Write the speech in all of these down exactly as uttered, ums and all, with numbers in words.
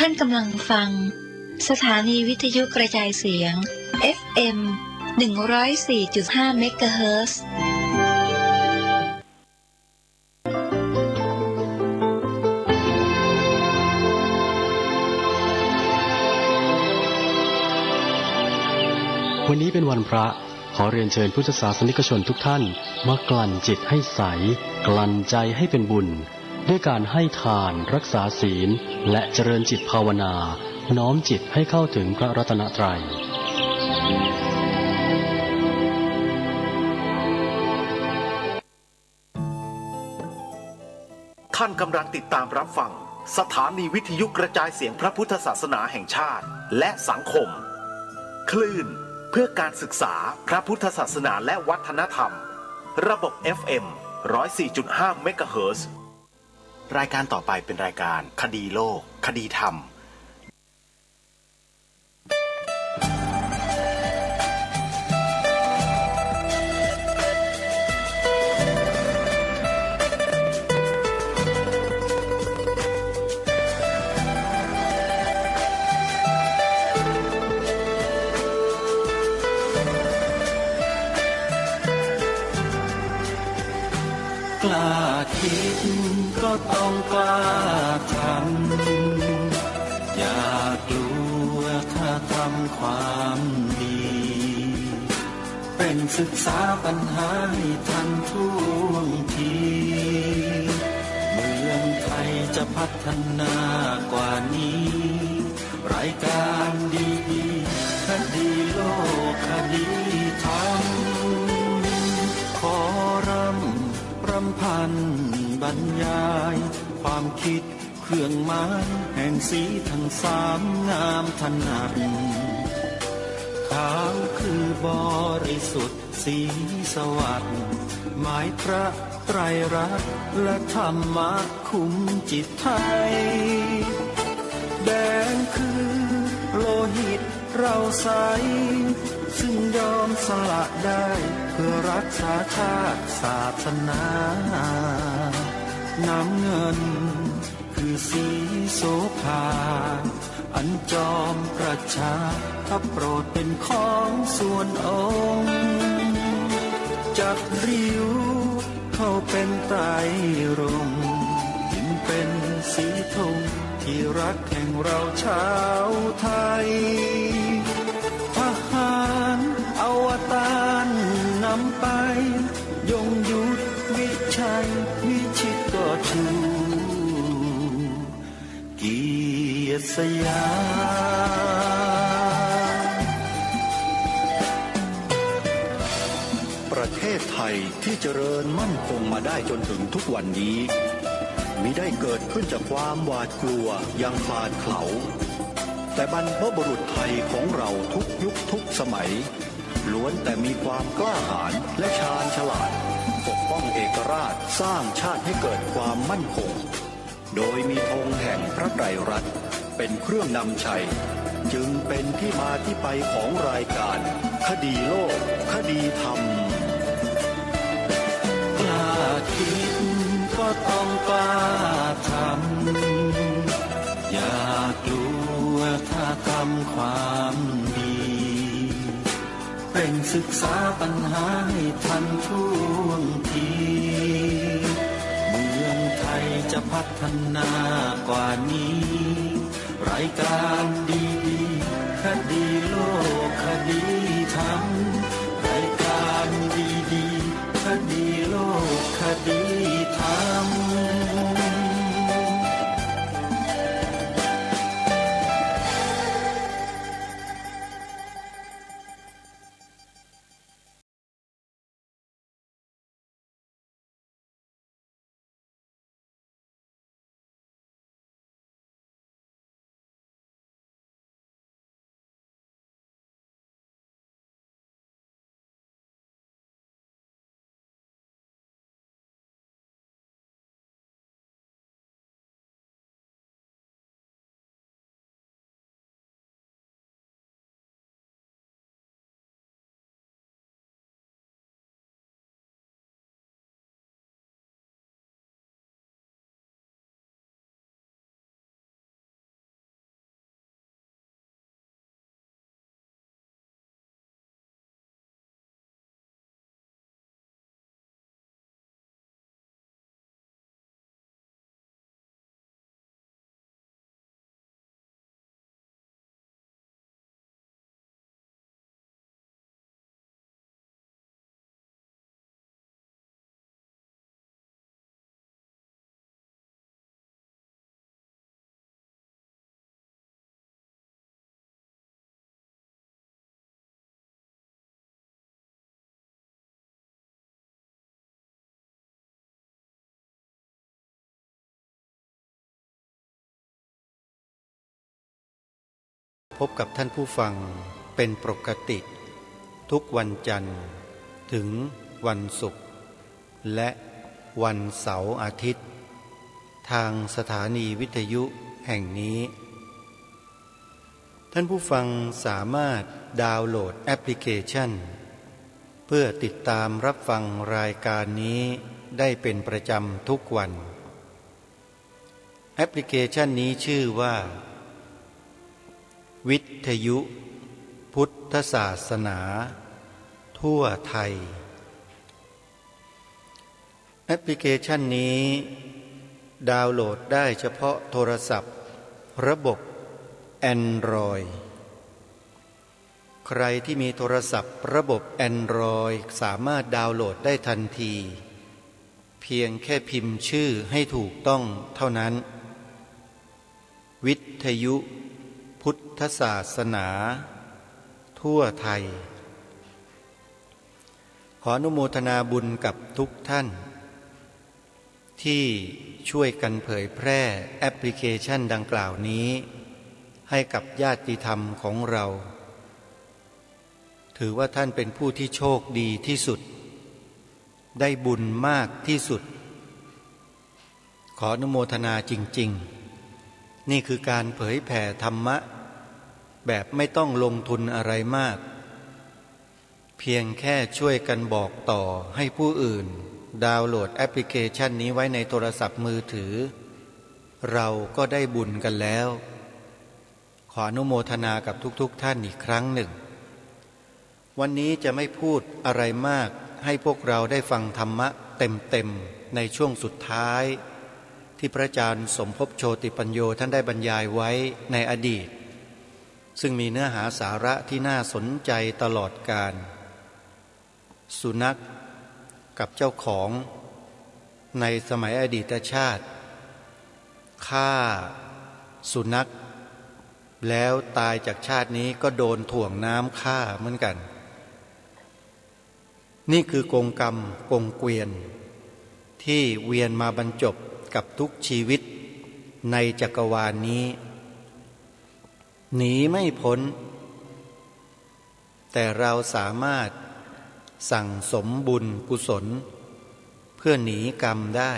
ท่านกำลังฟัง สถานีวิทยุกระจายเสียง เอฟเอ็ม หนึ่งร้อยสี่จุดห้า เมกะเฮิรตซ์ วันนี้เป็นวันพระ ขอเรียนเชิญพุทธศาสนิกชนทุกท่าน มากลั่นจิตให้ใส กลั่นใจให้เป็นบุญ ด้วยการให้ทาน รักษาศีล และเจริญจิตภาวนา น้อมจิตให้เข้าถึงพระรัตนตรัย ท่านกำลังติดตามรับฟัง สถานีวิทยุกระจายเสียงพระพุทธศาสนาแห่งชาติ และสังคม คลื่นเพื่อการศึกษาพระพุทธศาสนาและวัฒนธรรม ระบบ เอฟเอ็ม ร้อยสี่จุดห้า เมกะเฮิรตซ์ รายการต่อไปเป็นรายการคดีโลก คดีธรรม กล้าคิดก็ต้องกล้าทำ อย่ากลัวถ้าทำความดี เร่งศึกษาปัญหาให้ทันท่วงที เมืองไทยจะพัฒนากว่านี้ รายการดีๆ คดีโลก คดีธรรม ขอรำรำพันบรรยาย ความคิดเครื่องหมายแห่งสีทั้งสามงามถนัด ขาวคือบริสุทธิ์สีสวัสดิ์ หมายพระไตรรัตน์และธรรมะคุ้มจิตไทย แดงคือโลหิตเราใส ซึ่งยอมสละได้เพื่อรักษาชาติศาสนา น้ำเงินคือสีโสภา อันจอมประชาพระโปรดเป็นของส่วนองค์ จักริ้วเข้าเป็นไตรรงค์ จึงเป็นสีธงที่รักแห่งเราชาวไทย ทหารอวตารนำไป ยงยุทธวิชัยวิชิตก็ชูเกียรติสยาม ประเทศไทยที่เจริญมั่นคงมาได้จนถึงทุกวันนี้ มิได้เกิดขึ้นจากความหวาดกลัวอย่างคลาดเขลา แต่บรรพบุรุษไทยของเราทุกยุคทุกสมัย ล้วนแต่มีความกล้าหาญและชาญฉลาด ปกป้องเอกราช สร้างชาติให้เกิดความมั่นคง โดยมีธงแห่งพระไตรรัตน์เป็นเครื่องนำชัย จึงเป็นที่มาที่ไปของรายการ คดีโลก คดีธรรม กล้าคิดก็ต้องกล้าทำ อย่ากลัวถ้าทำความดี เร่งศึกษาปัญหาให้ทันท่วงที เมืองไทยจะพัฒนากว่านี้ รายการดีๆ คดีโลก คดีธรรม รายการดีๆ คดีโลก คดีธรรม พบกับท่านผู้ฟังเป็นปกติ ทุกวันจันทร์ถึงวันศุกร์ และวันเสาร์อาทิตย์ ทางสถานีวิทยุแห่งนี้ ท่านผู้ฟังสามารถดาวน์โหลดแอปพลิเคชัน เพื่อติดตามรับฟังรายการนี้ได้เป็นประจำทุกวัน แอปพลิเคชันนี้ชื่อว่า วิทยุพุทธศาสนา ทั่วไทย แอปพลิเคชันนี้ดาวน์โหลดได้เฉพาะโทรศัพท์ระบบ Android ใครที่มีโทรศัพท์ระบบ Android สามารถดาวน์โหลดได้ทันที เพียงแค่พิมพ์ชื่อให้ถูกต้องเท่านั้น วิทยุพุทธศาสนา ทั่วไทย ขออนุโมทนาบุญกับทุกท่าน ที่ช่วยกันเผยแพร่แอปพลิเคชันดังกล่าวนี้ ให้กับญาติธรรมของเรา ถือว่าท่านเป็นผู้ที่โชคดีที่สุด ได้บุญมากที่สุด ขออนุโมทนาจริงๆ นี่คือการเผยแผ่ธรรมะ แบบไม่ต้องลงทุนอะไรมาก เพียงแค่ช่วยกันบอกต่อให้ผู้อื่นดาวน์โหลดแอปพลิเคชันนี้ไว้ในโทรศัพท์มือถือ เราก็ได้บุญกันแล้ว ขออนุโมทนากับทุกๆท่านอีกครั้งหนึ่ง วันนี้จะไม่พูดอะไรมากให้พวกเราได้ฟังธรรมะเต็มๆ ในช่วงสุดท้าย ที่พระอาจารย์สมภพโชติปัญโญท่านได้บรรยายไว้ในอดีต ซึ่งมีเนื้อหาสาระที่น่าสนใจตลอดกาล สุนัขกับเจ้าของในสมัยอดีตชาติ ฆ่าสุนัข แล้วตายจากชาตินี้ก็โดนถ่วงน้ำฆ่าเหมือนกัน นี่คือกงกรรมกงเกวียน ที่เวียนมาบรรจบกับทุกชีวิตในจักรวาลนี้ หนีไม่พ้น แต่เราสามารถสั่งสมบุญกุศล เพื่อหนีกรรมได้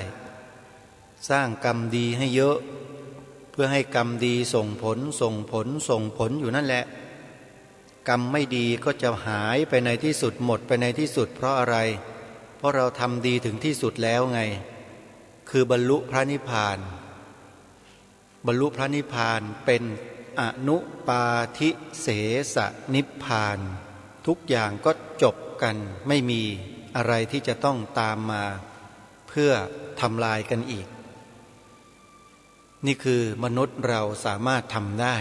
สร้างกรรมดีให้เยอะ เพื่อให้กรรมดีส่งผล ส่งผล ส่งผลอยู่นั่นแหละ กรรมไม่ดีก็จะหายไปในที่สุด หมดไปในที่สุด เพราะอะไร เพราะเราทำดีถึงที่สุดแล้วไง คือบรรลุพระนิพพาน บรรลุพระนิพพานเป็นอนุปาทิเสสนิพพาน ทุกอย่างก็จบกัน ไม่มีอะไรที่จะต้องตามมาเพื่อทำลายกันอีก นี่คือมนุษย์เราสามารถทำได้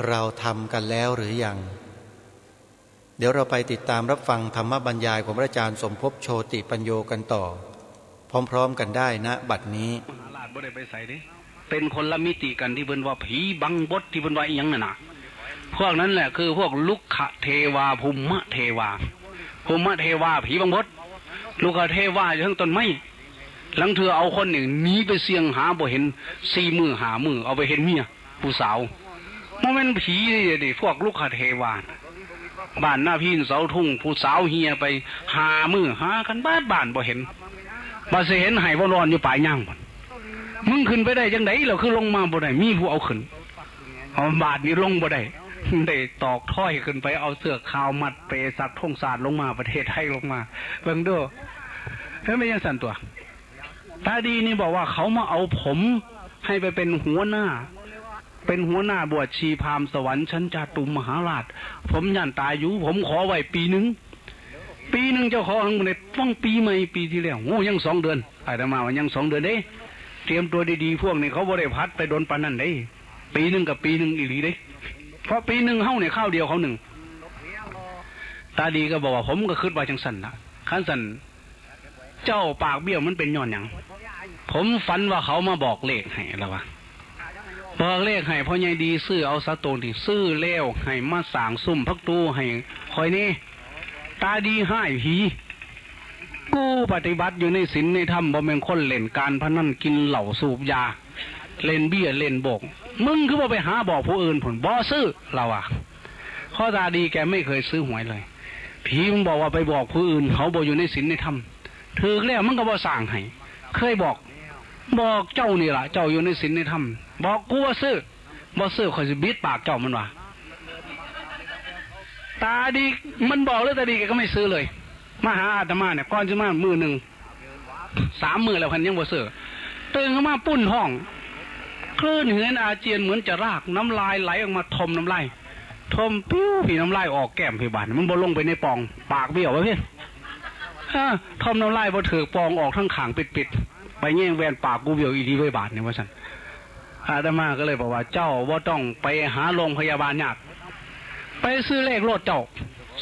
เราทำกันแล้วหรือยัง เดี๋ยวเราไปติดตามรับฟังธรรมบรรยายของพระอาจารย์สมภพโชติปัญโญกันต่อ พร้อมๆกันได้นะบัดนี้ มหาราชบ่ได้ไปไสเด้ เป็นคนละมิติกันที่เพิ่นว่าผีบังบด ที่เพิ่นว่าอีหยังนั่นน่ะ พวกนั้นแหละคือพวกลุกขเทวา ภูมะเทวา ภูมะเทวา ผีบังบด ลุกขเทวาอยู่เทิงต้นไม้ ลางเทื่อเอาคนนี่หนีไปเสี่ยงหาบ่เห็น สี่มื้อห้ามื้อ เอาไปเห็นเมีย ผู้สาว บ่แม่นผีเด้ พวกลุกขเทวา บ้านนาพีนเสาทุ่ง ผู้สาวเหี่ยไปห้ามื้อ หากันเบิดบ้านบ่เห็น บัดสิเห็นไห้บ่นอนอยู่ปลายยางพุ้น มึงขึ้นไปได้จังใด๋ แล้วคือลงมาบ่ได้ มีผู้เอาขึ้น เอาบาดนี่ลงบ่ได้ ได้ตอกถ้อยขึ้นไป เอาเสื้อขาวมัดเป ซักธงชาติลงมา ประเทศไทยลงมา เบิ่งดู เฮ้ย แม่นจังซั่นตั๊ว ตาดีนี่บอกว่าเขามาเอาผมให้ไปเป็นหัวหน้า เป็นหัวหน้าบวชชีพราหมณ์สวรรค์ชั้นจาตุมมหาราช ผมย่านตายอยู่ ผมขอไว้ปีหนึ่ง ปีหนึ่งเจ้าขอหังมื้อใด ฟังปีใหม่ปีที่แล้ว โอ้ ยังสองเดือน อาตมาว่ายังสองเดือนเด้ เตรียมตัวดีๆ พวกนี้เขาบ่ได้ผัดไปโดนปานนั้นเด้ ปีหนึ่งกับปีหนึ่งอีหลีเด้ เพราะปีหนึ่งเฮาเนี่ยคราวเดียวเขาหนึ่ง ตาดีก็บอกว่า ผมก็คิดว่าจังซั่นน่ะ คันซั่น เจ้าปากเบี้ยวมันเป็นย้อนหยัง ผมฝันว่าเขามาบอกเลขให้ แล้วว่า บอกเลขให้พ่อใหญ่ดี ซื้อเอาซะโตนี่ ซื้อแล้วให้มาสร้างซุมผักตู้ให้ข้อยแหน่ ตาดีฮ้ายผี กูปฏิบัติอยู่ในศีลในธรรม บ่แม่นคนเล่นการพนัน กินเหล้าสูบยา เล่นเบี้ยเล่นโบก มึงคือบ่ไปหาบอกผู้อื่นพุ้น บ่ซื้อ ลาวว่า เพราะตาดีแกไม่เคยซื้อหวยเลย ผีมันบอกว่าไปบอกผู้อื่น เขาบ่อยู่ในศีลในธรรม ถืกแล้วมันก็บ่สร้างให้ เคยบอก บอกเจ้านี่ล่ะ เจ้าอยู่ในศีลในธรรม บอกกูว่าซื้อ บ่ซื้อ ข้อยสิบิดปากเจ้า มันว่า ตาดี มันบอกแล้วตาดีแกก็ไม่ซื้อเลย มาหาอาตมาเนี่ย ก่อนสิมามื้อหนึ่ง สามมื้อแล้ว เพิ่นยังบ่ซื้อ ตื่นขึ้นมาปุ้นท้อง คลื่นหืนอาเจียนเหมือนจะราก น้ำลายไหลออกมา ทมน้ำลาย ทมปิ้ว ผีน้ำลายออกแก้ม ผีบาด มันบ่ลงไปในปอง ปากเบี้ยวไว้เพี้ยน เออ ทมน้ำลายบ่ถืกปอง ออกทั้งข้างปิดๆ ไปแย่งแว่น ปากกูเบี้ยวอีหลีเว้ย บาดนี่ ว่าซั่น อาตมาก็เลยบอกว่า เจ้าบ่ต้องไปหาโรงพยาบาลยาก ไปซื้อเลขโลดเจ้า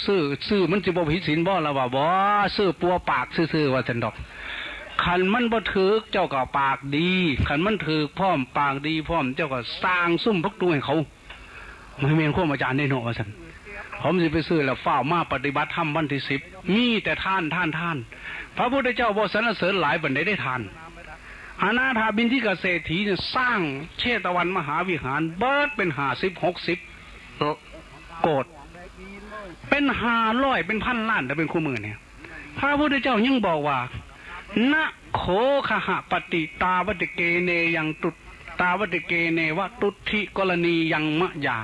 ซื้อ ซื้อมันสิบ่ผิดศีลบ่ ลาวว่า บ่ ซื้อปัวปากซื่อๆ ว่าซั่นดอก คันมันบ่ถืก เจ้าก็ปากดี คันมันถืกพร้อม ปากดีพร้อม เจ้าก็สร้างซุมผักตูให้เขา บ่แม่นความอาจารย์เด้เนาะ ว่าซั่น ผมสิไปซื้อแล้วฟ้าวมาปฏิบัติธรรมวันที่สิบ มีแต่ทาน ทาน ทาน พระพุทธเจ้าบ่สรรเสริญหลายปานใดเด้ทาน อนาถบิณฑิกเศรษฐีเนี่ยสร้างเชตวันมหาวิหารเบิดเป็นห้าสิบ หกสิบ โกฏ เป็นห้าร้อย เป็นพันล้าน แต่เป็นคู่มือเนี่ย พระพุทธเจ้ายังบอกว่า นะโขคะหะปฏิตาวติเกเนยังตุตาวติเกเนวะตุทธิกรณียังมะยา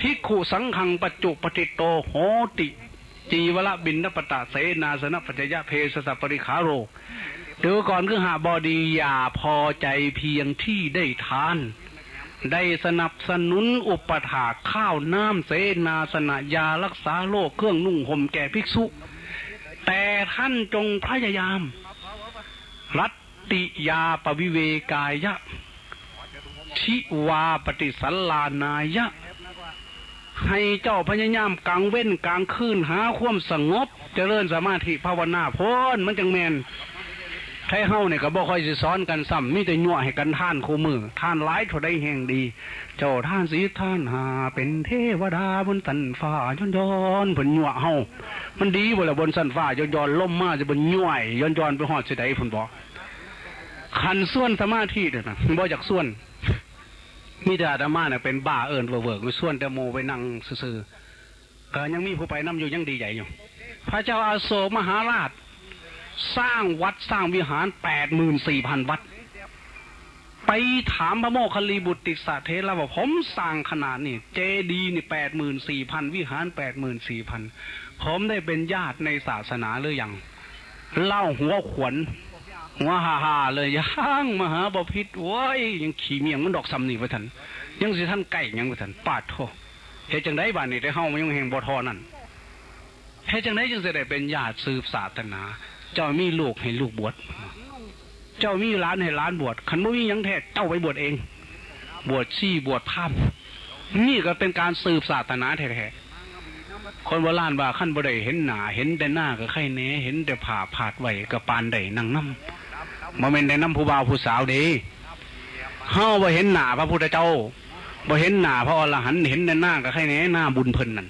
ภิกขุสังฆังปัจจุปฏิตโตโหติ จีวรบิณฑปตะเสนาสนปัจจยะเพสสะปริขาโร ดูก่อนคฤหบดีอย่าพอใจเพียงที่ได้ทาน ได้สนับสนุนอุปถากข้าวน้ำเสนาสนะยารักษาโรคเครื่องนุ่งห่มแก่ภิกษุ แต่ท่านจงพยายาม รัตติยาปวิเวกายะ ทิวาปฏิสัลลานายะ ให้เจ้าพยายามกลางเว้นกลางคืนหาความสงบ เจริญสมาธิภาวนา โพ้นมันจังแม่น ไทเฮาเนี่ยก็บ่ค่อยสิสอนกันซ้ำ มีแต่ยั่วให้กันทานคู่มือ ทานหลายเท่าใดแฮงดี เจ้าทานศีลทานห้า เป็นเทวดาบนสันฟ้าย้อนๆ เพิ่นยั่วเฮา มันดีบ่ล่ะบนสันฟ้าย้อนๆ ลมมาสิบ่ย้อยย้อนๆ ไปฮอดสิใดพุ้นบ่ คันชวนสมาธิเนี่ยนะ บ่อยากชวน มีแต่อาตมาเนี่ยเป็นบ้าเอิ้นเวิร์กๆ ชวนแต่หมู่ไปนั่งซื่อๆ ก็ยังมีผู้ไปนำอยู่ ยังดีใจอยู่ พระเจ้าอาโศกมหาราช สร้างวัดสร้างวิหาร แปดหมื่นสี่พัน วัด ไปถามพระโมคคัลลีบุตรติสสะเถระว่า ผมสร้างขนาดนี้ เจดีย์นี่ แปดหมื่นสี่พัน วิหาร แปดหมื่นสี่พัน ผมได้เป็นญาติในศาสนาหรือยัง เล่าหัวขวน หัวฮ่าๆ เลย ยัง มหาบพิตร โอ้ย ยังขี้เมียงมันดอกส่ำนี่ ว่าซั่น ยังสิทันใกล้หยัง ว่าซั่น ปาดโธ่ เฮ็ดจั่งใดบาดนี้ แต่เฮามันยังแฮงบ่ท่อนั่น เฮ็ดจั่งใดจึงสิได้เป็นญาติสืบศาสนา เจ้ามีลูกให้ลูกบวช เจ้ามีหลานให้หลานบวช คันบ่มีหยังแท้ เจ้าไปบวชเอง บวชชี บวชพราหมณ์ นี่ก็เป็นการสืบศาสนาแท้ๆ คนโบราณว่า คันบ่ได้เห็นหน้า เห็นแต่หน้าก็ไคร่แหน่ เห็นแต่ผ้าพาดไว้ก็ปานได้นั่งนำ บ่แม่นได้นำผู้บ่าวผู้สาวเด้ เฮาบ่เห็นหน้าพระพุทธเจ้า บ่เห็นหน้าพระอรหันต์ เห็นแต่หน้าก็ไคร่แหน่ หน้าบุญเพิ่นนั่น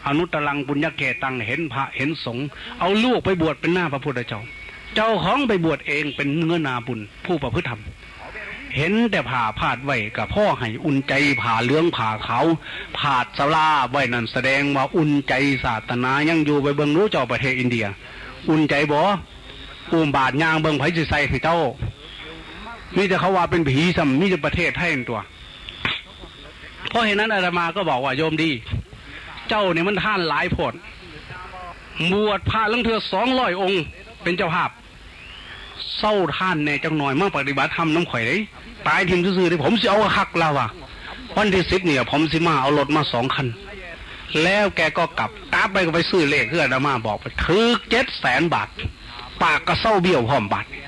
อนุตตรังปุญญเกตัง เห็นพระเห็นสงฆ์ เอาลูกไปบวชเป็นหน้าพระพุทธเจ้า เจ้าของไปบวชเองเป็นเนื้อนาบุญ ผู้ประพฤติธรรม เห็นแต่ผ้าพาดไว้ก็พอให้อุ่นใจ ผ้าเหลืองผ้าขาว พาดสาราไว้นั่นแสดงว่าอุ่นใจ ศาสนายังอยู่ ไปเบิ่งดูเจ้าประเทศอินเดีย อุ่นใจบ่ อุ้มบาตรย่างเบิ่ง ไผสิใส่ให้เจ้า มีแต่เขาว่าเป็นผีซ้ำ มีแต่ประเทศไทยนั่นตั๊ว เพราะเหตุนั้นอาตมาก็บอกว่า โยมดี เจ้านี่มันทานหลายโพด บวชพระลางเทื่อสองร้อยองค์ เป็นเจ้าภาพ เซาทานแหน่จักหน่อย มาปฏิบัติธรรมนำข้อยเด้ ตายถิ่มซื่อๆเด้ ผมสิเอาคัก ลาวว่า วันที่สิบนี่ล่ะ ผมสิมาเอารถมาสองคัน แล้วแกก็กลับ กลับไปก็ไปซื้อเลขคืออาตมาบอกไป ถืกเจ็ดแสนบาท ปากก็เซาเบี้ยวพร้อมบาดนี้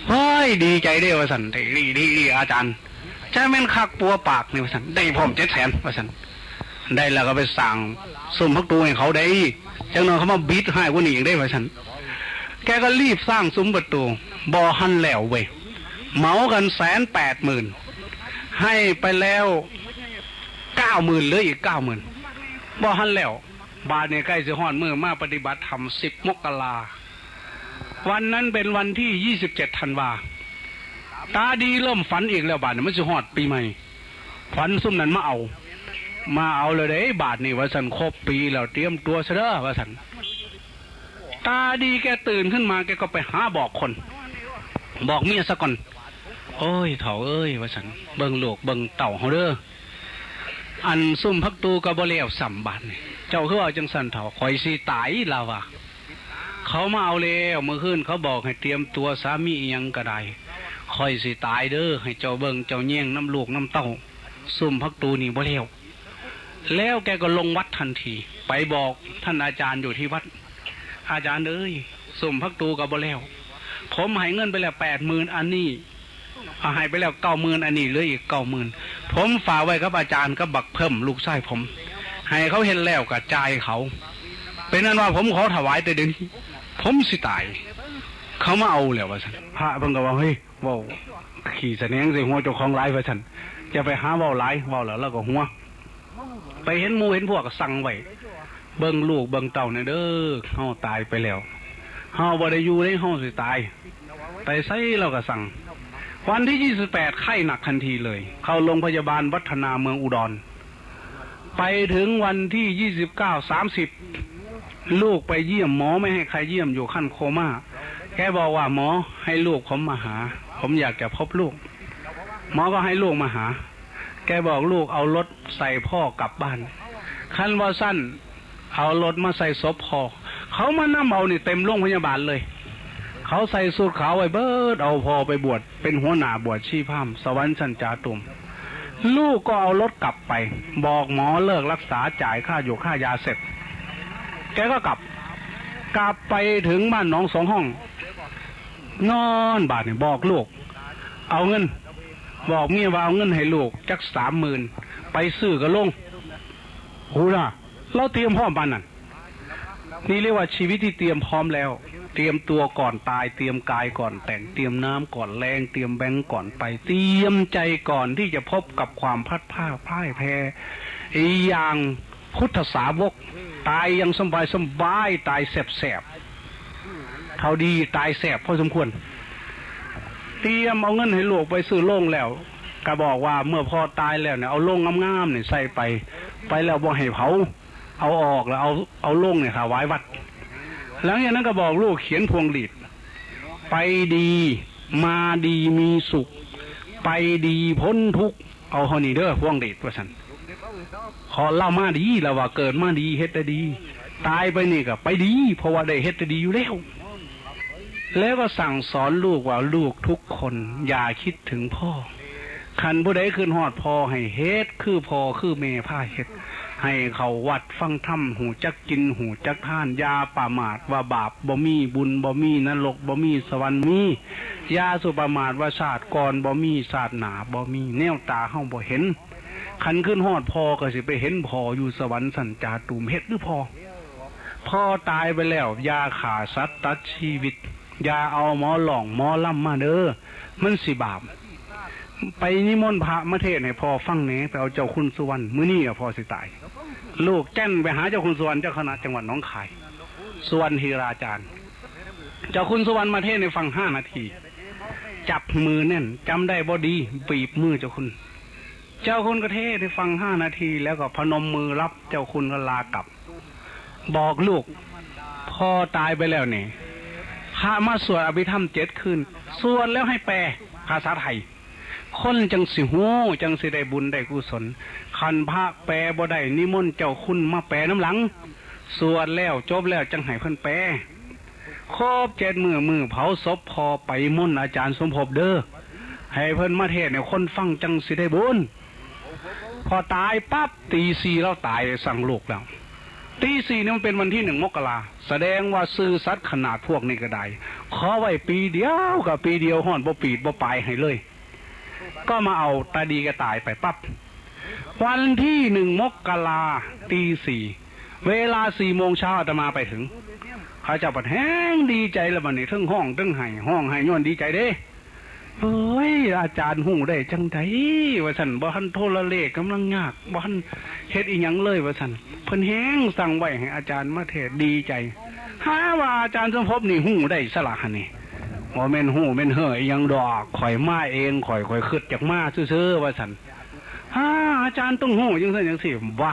เฮ้ย ดีใจเด้ ว่าซั่น ดี ดี ดี ดี อาจารย์ จั่งแม่นคักปัวปากนี่ ว่าซั่น ได้พร้อมเจ็ดแสน ว่าซั่น ได้แล้วก็ไปสร้างซุมผักตูให้เขาได้ จั่งหน่อยเขามาบิดฮ้ายกว่านี้อีกเด้ ว่าซั่น แกก็รีบสร้างซุมประตู บ่ทันแล้วเว้ย เหมากันแสนแปดหมื่น ให้ไปแล้วเก้าหมื่น เหลืออีกเก้าหมื่น บ่ทันแล้ว บาดนี้ใกล้สิฮอดมื้อมาปฏิบัติธรรม สิบมกรา วันนั้นเป็นวันที่ยี่สิบเจ็ดธันวา ตาดีเริ่มฝันอีกแล้ว บาดนี้มันสิฮอดปีใหม่ ฝันซุมนั้นมาเอา มาเอาแล้วเด้ บาดนี้ว่าซั่น ครบปีแล้ว เตรียมตัวซะเด้อว่าซั่น ตาดีแกตื่นขึ้นมา แกก็ไปหาบอกคน บอกเมียซะก่อน โอ้ย เฒ่าเอ้ย ว่าซั่น เบิ่งลูกเบิ่งเต้าเฮาเด้อ อันซุมพักตูก็บ่แล้วซ้ำ บาดนี้ เจ้าคือว่าจั่งซั่นเฒ่า ข้อยสิตาย ลาวว่า เขามาเอาแล้ว มื้อคืนเขาบอกให้เตรียมตัวซะ มีอิหยังก็ได้ ข้อยสิตายเด้อ ให้เจ้าเบิ่งเจ้าแยงนำลูกนำเต้า ซุมพักตูนี่บ่แล้ว แล้วแกก็ลงวัดทันที ไปบอกท่านอาจารย์อยู่ที่วัด อาจารย์เอ้ย ซุมพักตูก็บ่แล้ว ผมให้เงินไปแล้วแปดหมื่น อันนี้ เอาให้ไปแล้วเก้าหมื่น อันนี้เหลืออีกเก้าหมื่น ผมฝากไว้กับอาจารย์กับบักเพิ่มลูกชายผม ให้เขาเฮ็ดแล้วก็จ่ายเขา เป็นนั้นว่าผมขอถวายแต่เดี๋ยวนี้ ผมสิตาย เขามาเอาแล้วว่าซั่น พระเพิ่นก็ว่า เฮ้ย เว้าขี้สะแหนงใส่หัวเจ้าของหลายว่าซั่น อย่าไปหาเว้าหลาย เว้าแล้วเราก็หัว ไปเห็นหมู่เห็นพวกก็สั่งไว้ เบิ่งลูกเบิ่งเต้าแหน่เด้อ เฮาตายไปแล้ว เฮาบ่ได้อยู่เด้ เฮาสิตาย ไปไสเราก็สั่ง วันที่ยี่สิบแปด ไข้หนักทันทีเลย เข้าโรงพยาบาลวัฒนาเมืองอุดร ไปถึงวันที่ยี่สิบเก้า สามสิบ ลูกไปเยี่ยม หมอไม่ให้ใครเยี่ยม อยู่ขั้นโคม่า แกบอกว่า หมอให้ลูกผมมาหา ผมอยากจะพบลูก หมอก็ให้ลูกมาหา แกบอกลูกเอารถใส่พ่อกลับบ้าน คันว่าซั่น เอารถมาใส่ศพพ่อ เขามานำเอานี่เต็มโรงพยาบาลเลย เขาใส่สูทขาวไว้เบิด เอาพ่อไปบวช เป็นหัวหน้าบวชชีพราหมณ์ สวรรค์ชั้นจาตุม ลูกก็เอารถกลับไป บอกหมอเลิกรักษา จ่ายค่าอยู่ค่ายาเสร็จ แกก็กลับ กลับไปถึงบ้านหนองสองห้อง นอนบาดนี่ บอกลูก เอาเงิน บอกเมียว่าเอาเงินให้ลูกจักสามหมื่น ไปซื้อกระโหลง หูล่ะ เราเตรียมพร้อมปานนั้น นี่เรียกว่าชีวิตที่เตรียมพร้อมแล้ว เตรียมตัวก่อนตาย เตรียมกายก่อนแต่ง เตรียมน้ำก่อนแล้ง เตรียมแบงก์ก่อนไป เตรียมใจก่อนที่จะพบกับความพลัดพรากพ่ายแพ้ อีกอย่างพุทธสาวก ตายอย่างสบายสบาย ตายแสบๆ เฒ่าดีตายแสบพอสมควร เตรียมเอาเงินให้ลูกไปซื้อโลงแล้ว ก็บอกว่าเมื่อพ่อตายแล้วเนี่ย เอาโลงงามๆเนี่ยใส่ไป ไปแล้วบ่ให้เผา เอาออกแล้วเอา เอาโลงเนี่ยถวายวัด หลังจากนั้นก็บอกลูกเขียนพวงหรีด ไปดี มาดีมีสุข ไปดีพ้นทุกข์ เอาเท่านี้เด้อพวงหรีดว่าซั่น ขอเล่ามาดี แล้วว่าเกิดมาดี เฮ็ดแต่ดี ตายไปนี่ก็ไปดี เพราะว่าได้เฮ็ดแต่ดีอยู่แล้ว แล้วก็สั่งสอนลูกว่า ลูกทุกคนอย่าคิดถึงพ่อ คันผู้ใดคิดฮอดพ่อ ให้เฮ็ดคือพ่อคือแม่พาเฮ็ด ให้เข้าวัดฟังธรรม ฮู้จักกิน ฮู้จักทาน อย่าประมาทว่าบาปบ่มี บุญบ่มี นรกบ่มี สวรรค์มี อย่าสุประมาทว่าชาติก่อนบ่มี ชาติหน้าบ่มี แนวตาเฮาบ่เห็น คันคิดฮอดพ่อก็สิไปเห็นพ่ออยู่สวรรค์ชั้นจาตุม เฮ็ดคือพ่อ พ่อตายไปแล้ว อย่าฆ่าสัตว์ตัดชีวิต อย่าเอาหมอร้องหมอลำมาเด้อ มันสิบาป ไปนิมนต์พระมาเทศน์ให้พ่อฟังแหน่ ไปเอาเจ้าคุณสุวรรณ มื้อนี้อะพ่อสิตาย ลูกแจ้นไปหาเจ้าคุณสุวรรณ เจ้าคณะจังหวัดหนองคาย สุวรรณธีราจารย์ เจ้าคุณสุวรรณมาเทศน์ให้ฟังห้านาที จับมือแน่น จำได้บ่ดี บีบมือเจ้าคุณ เจ้าคุณก็เทศน์ให้ฟังห้านาที แล้วก็พนมมือรับ เจ้าคุณก็ลากลับ บอกลูก พ่อตายไปแล้วนี่ พระมาสวดอภิธรรมเจ็ดคืน สวดแล้วให้แปลภาษาไทย คนจังสิฮู้ จังสิได้บุญได้กุศล คันพระแปลบ่ได้ นิมนต์เจ้าคุณมาแปลนำหลัง สวดแล้วจบแล้วจังให้เพิ่นแปล ครบเจ็ดมื้อ มื้อเผาศพพ่อไปมนต์อาจารย์สมภพเด้อ ให้เพิ่นมาเทศน์ให้คนฟังจังสิได้บุญ พอตายปั๊บตีสี่เราตายสั่งลูกแล้ว ตีสี่นี่มันเป็นวันที่หนึ่งมกรา แสดงว่าซื่อสัตย์ขนาดพวกนี้ก็ได้ ขอไว้ปีเดียวกับปีเดียว ฮ้อนบ่ปีดบ่ปายให้เลย ก็มาเอาตาดีก็ตายไปปั๊บ วันที่หนึ่งมกราตีสี่ เวลาสี่โมงเช้าอาตมาไปถึง เขาเจ้าบัดแฮงดีใจแล้วบัดนี้ เทิงฮ้องเทิงไห้ ฮ้องไห้ย้อนดีใจเด้ เฮ้ย อาจารย์ฮู้ได้จังใด ว่าซั่น บ่ทันโทรเลขกำลังยาก บ่ทันเฮ็ดอีหยังเลย ว่าซั่น เพิ่นแฮงสั่งไว้ให้อาจารย์มาเทศน์ ดีใจ หาว่าอาจารย์สมภพนี่ฮู้ได้ซะละหั่นนี่ บ่แม่นฮู้แม่นเฮ่ออีหยังดอก ข่อยมาเอง ข่อย ข่อยคิดอยากมาซื่อๆ ว่าซั่น ฮ่า อาจารย์ต้องฮู้จั่งซั่นจั่งซี้ บ่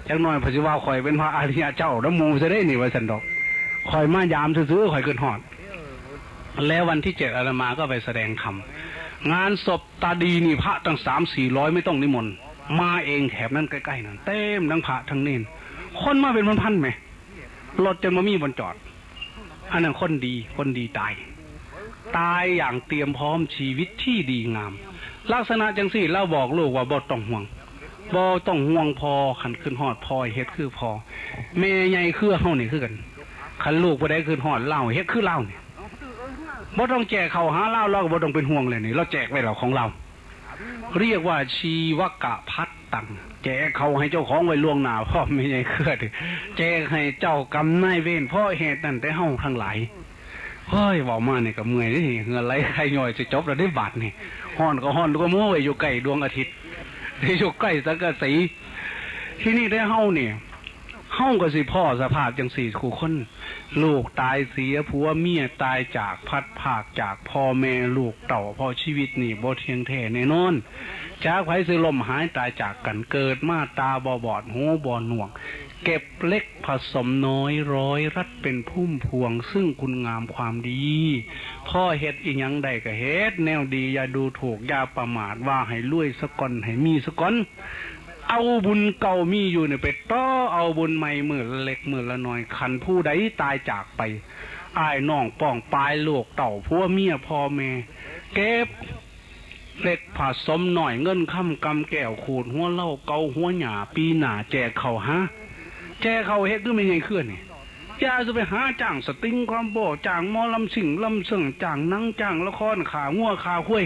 จักหน่อยเพิ่นสิว่าข่อยเป็นพระอริยะเจ้านำหมู่ซะเด้นี่ ว่าซั่นดอก ข่อยมายามซื่อๆ ข่อยคิดฮอด แล้ววันที่เจ็ดอาตมาก็ไปแสดงธรรม งานศพตาดีนี่พระตั้งสามสี่ร้อย ไม่ต้องนิมนต์ มาเองแถบนั้นใกล้ๆ นั่น เต็มทั้งพระทั้งเณร คนมาเป็นพันๆ แหม รถจนบ่มีบ่อนจอด อันนั้นคนดี คนดีตาย ตายอย่างเตรียมพร้อมชีวิตที่ดีงาม ลักษณะจั่งซี้ ลาวบอกลูกว่าบ่ต้องห่วง บ่ต้องห่วงพ่อ คันคิดฮอดพ่อเฮ็ดคือพ่อ แม่ใหญ่เครือเฮานี่คือกัน คันลูกผู้ใดคิดฮอดลาว เฮ็ดคือลาวนี่ บ่ต้องแจกข้าวหาลาว ลาวก็บ่ต้องเป็นห่วงเลยนี่ ลาวแจกไว้แล้วของลาว เรียกว่าชีวกะพัตตัง แจกข้าวให้เจ้าของไว้ล่วงหน้าพร้อม แม่ใหญ่เครือนี่ แจกให้เจ้ากรรมนายเวร เพราะเหตุนั้นแต่เฮาทั้งหลาย เฮ้ย เว้ามานี่ก็เมื่อยเด้ เหงื่อไหลไข้ย่อย สิจบแล้วเด้บาดนี่ ฮ้อนก็ฮ้อนกว่าหมู่ ไว้อยู่ใกล้ดวงอาทิตย์ อยู่ใกล้สังกะสี ทีนี้แต่เฮานี่ เฮาก็สิพ้อสภาพจั่งซี้คู่คน ลูกตายเสีย ผัวเมียตายจาก พลัดพรากจากพ่อแม่ลูกเต้า เพราะชีวิตนี่บ่เที่ยงแท้แน่นอน จักไผสิล้มหายตายจากกัน เกิดมาตาบ่บอด หูบ่หนวก เก็บเล็กผสมน้อย ร้อยรัดเป็นพุ่มพวง ซึ่งคุณงามความดี พ่อเฮ็ดอีหยังได้ก็เฮ็ด แนวดีอย่าดูถูก อย่าประมาท ว่าให้รวยซะก่อน ให้มีซะก่อน เอาบุญเก่ามีอยู่นี่ไปต่อเอาบุญใหม่ มื้อละเล็กมื้อละน้อย คันผู้ใดตายจากไป อ้ายน้องป้องปาย ลูกเต้าผัวเมียพ่อแม่ เก็บเล็กผสมน้อย เงินคำกำแก้ว ขูดหัวเหล้า เกาหัวหญ้า ปีหน้าแจกข้าวหา แจกข้าวเฮ็ดคือแม่ใหญ่เครือนี่ อย่าสิไปหาจ้างสตริงคอมโบ จ้างหมอลำซิ่งลำเซิ่ง จ้างหนัง จ้างละคร ฆ่างัวฆ่าควาย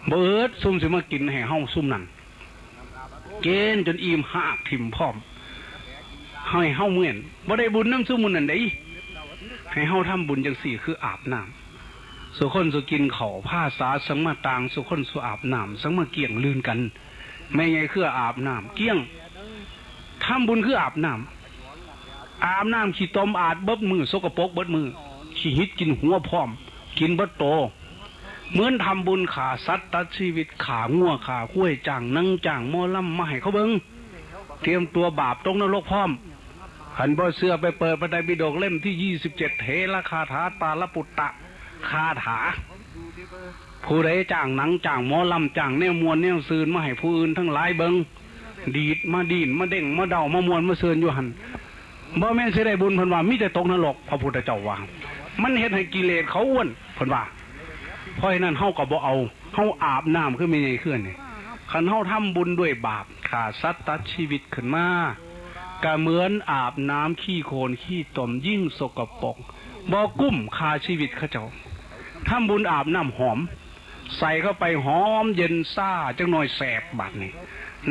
เบิดซุมสิมากินให้เฮาซุมนั่น กินจนอิ่มหากถิ่มพร้อม ให้เฮาเมื่อน บ่ได้บุญนำซุมหมู่นั่นเด้ ให้เฮาทำบุญจั่งซี้ คืออาบน้ำ สู่คนสู่กินข้าว ภาษาสังมาต่าง สู่คนสู่อาบน้ำ สังมาเกี้ยงลื่นกัน แม่ใหญ่เครืออาบน้ำเกี้ยง ทำบุญคืออาบน้ำ อาบน้ำขี้ตมอาดเบิดมื้อ สกปรกเบิดมื้อ ขี้หิดกินหัวพร้อม กินเบิดโต เหมือนทำบุญฆ่าสัตว์ตัดชีวิต ฆ่างัวฆ่าควาย จ้างหนังจ้างหมอลำมาให้เขาเบิ่ง เตรียมตัวบาปตกนรกพร้อม คันบ่เชื่อไปเปิดพระไตรปิฎกเล่มที่ ยี่สิบเจ็ด เถรคาถา ตาลปุตตะคาถา ผู้ใดจ้างหนังจ้างหมอลำ จ้างแนวม่วนแนวซื่นมาให้ผู้อื่นทั้งหลายเบิ่ง ดีดมาดีนมาเด้งมาเดามาม่วนมาซื่นอยู่หั่น บ่แม่นสิได้บุญเพิ่นว่า มีแต่ตกนรก พระพุทธเจ้าว่า มันเฮ็ดให้กิเลสเขาอ้วนเพิ่นว่า เพราะฉะนั้นเฮาก็บ่เอา เฮาอาบน้ำคือแม่ใหญ่เครือนี่ คันเฮาทำบุญด้วยบาป ฆ่าสัตว์ตัดชีวิตขึ้นมา ก็เหมือนอาบน้ำขี้โคลนขี้ตม ยิ่งสกปรก บ่กุ้มค่าชีวิตเขาเจ้า ทำบุญอาบน้ำหอม ใส่เข้าไปหอมเย็นซ่า จักหน่อยแสบ บาดนี้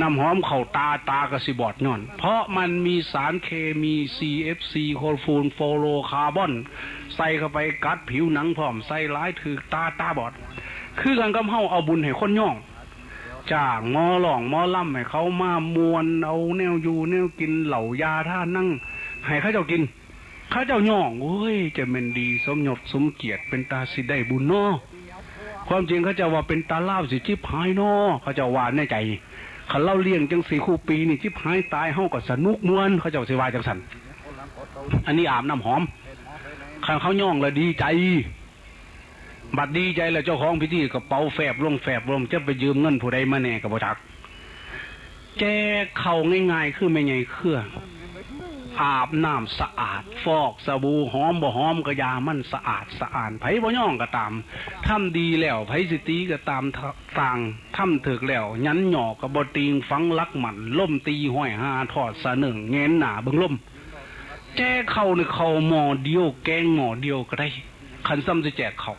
น้ำหอมเข้าตา ตาก็สิบอดย้อน เพราะมันมีสารเคมี ซี เอฟ ซี โคลฟูน ฟลูโรคาร์บอน ใส่เข้าไปกัดผิวหนังพร้อม ใส่หลายถืกตา ตาบอด คือกันกับเฮาเอาบุญให้คนย่อง จ้างหมอร้องหมอลำให้เขามาม่วน เอาแนวอยู่แนวกิน เหล้ายาท่านั่ง ให้เขาเจ้ากิน เขาเจ้าย่อง โอ้ย จะแม่นดีสมยศสมเกียรติ เป็นตาสิได้บุญเนาะ ความจริงเขาเจ้าว่า เป็นตาลาวสิจิบหายเนาะ เขาเจ้าว่าในใจ คันลาวเลี้ยงจั่งซี้คู่ปีนี่ จิบหายตาย เฮาก็สนุกม่วน เขาเจ้าสิว่าจั่งซั่น อันนี้อาบน้ำหอม คันเขาย่องแล้วดีใจ บัดดีใจแล้ว เจ้าของพิธีกระเป๋าแฟบลงแฟบลง จะไปยืมเงินผู้ใดมาแน่ก็บ่จัก แจกข้าวง่ายๆ คือแม่ใหญ่เครือ อาบน้ำสะอาด ฟอกสบู่ หอมบ่หอมก็อย่า มันสะอาดสะอ้าน ไผบ่ย่องก็ตาม ทำดีแล้ว ไผสิตีก็ตาม ต่าง ทำถูกแล้ว หยันหยอกก็บ่ติง ฝังหลักมั่น ล้มตีห้อยห้า ทอดสะเนิ่ง แงนหน้าเบิ่งลม แจกข้าวนี่ ข้าวหม้อเดียว แกงหม้อเดียวก็ได้ คันซ้ำสิแจกข้าว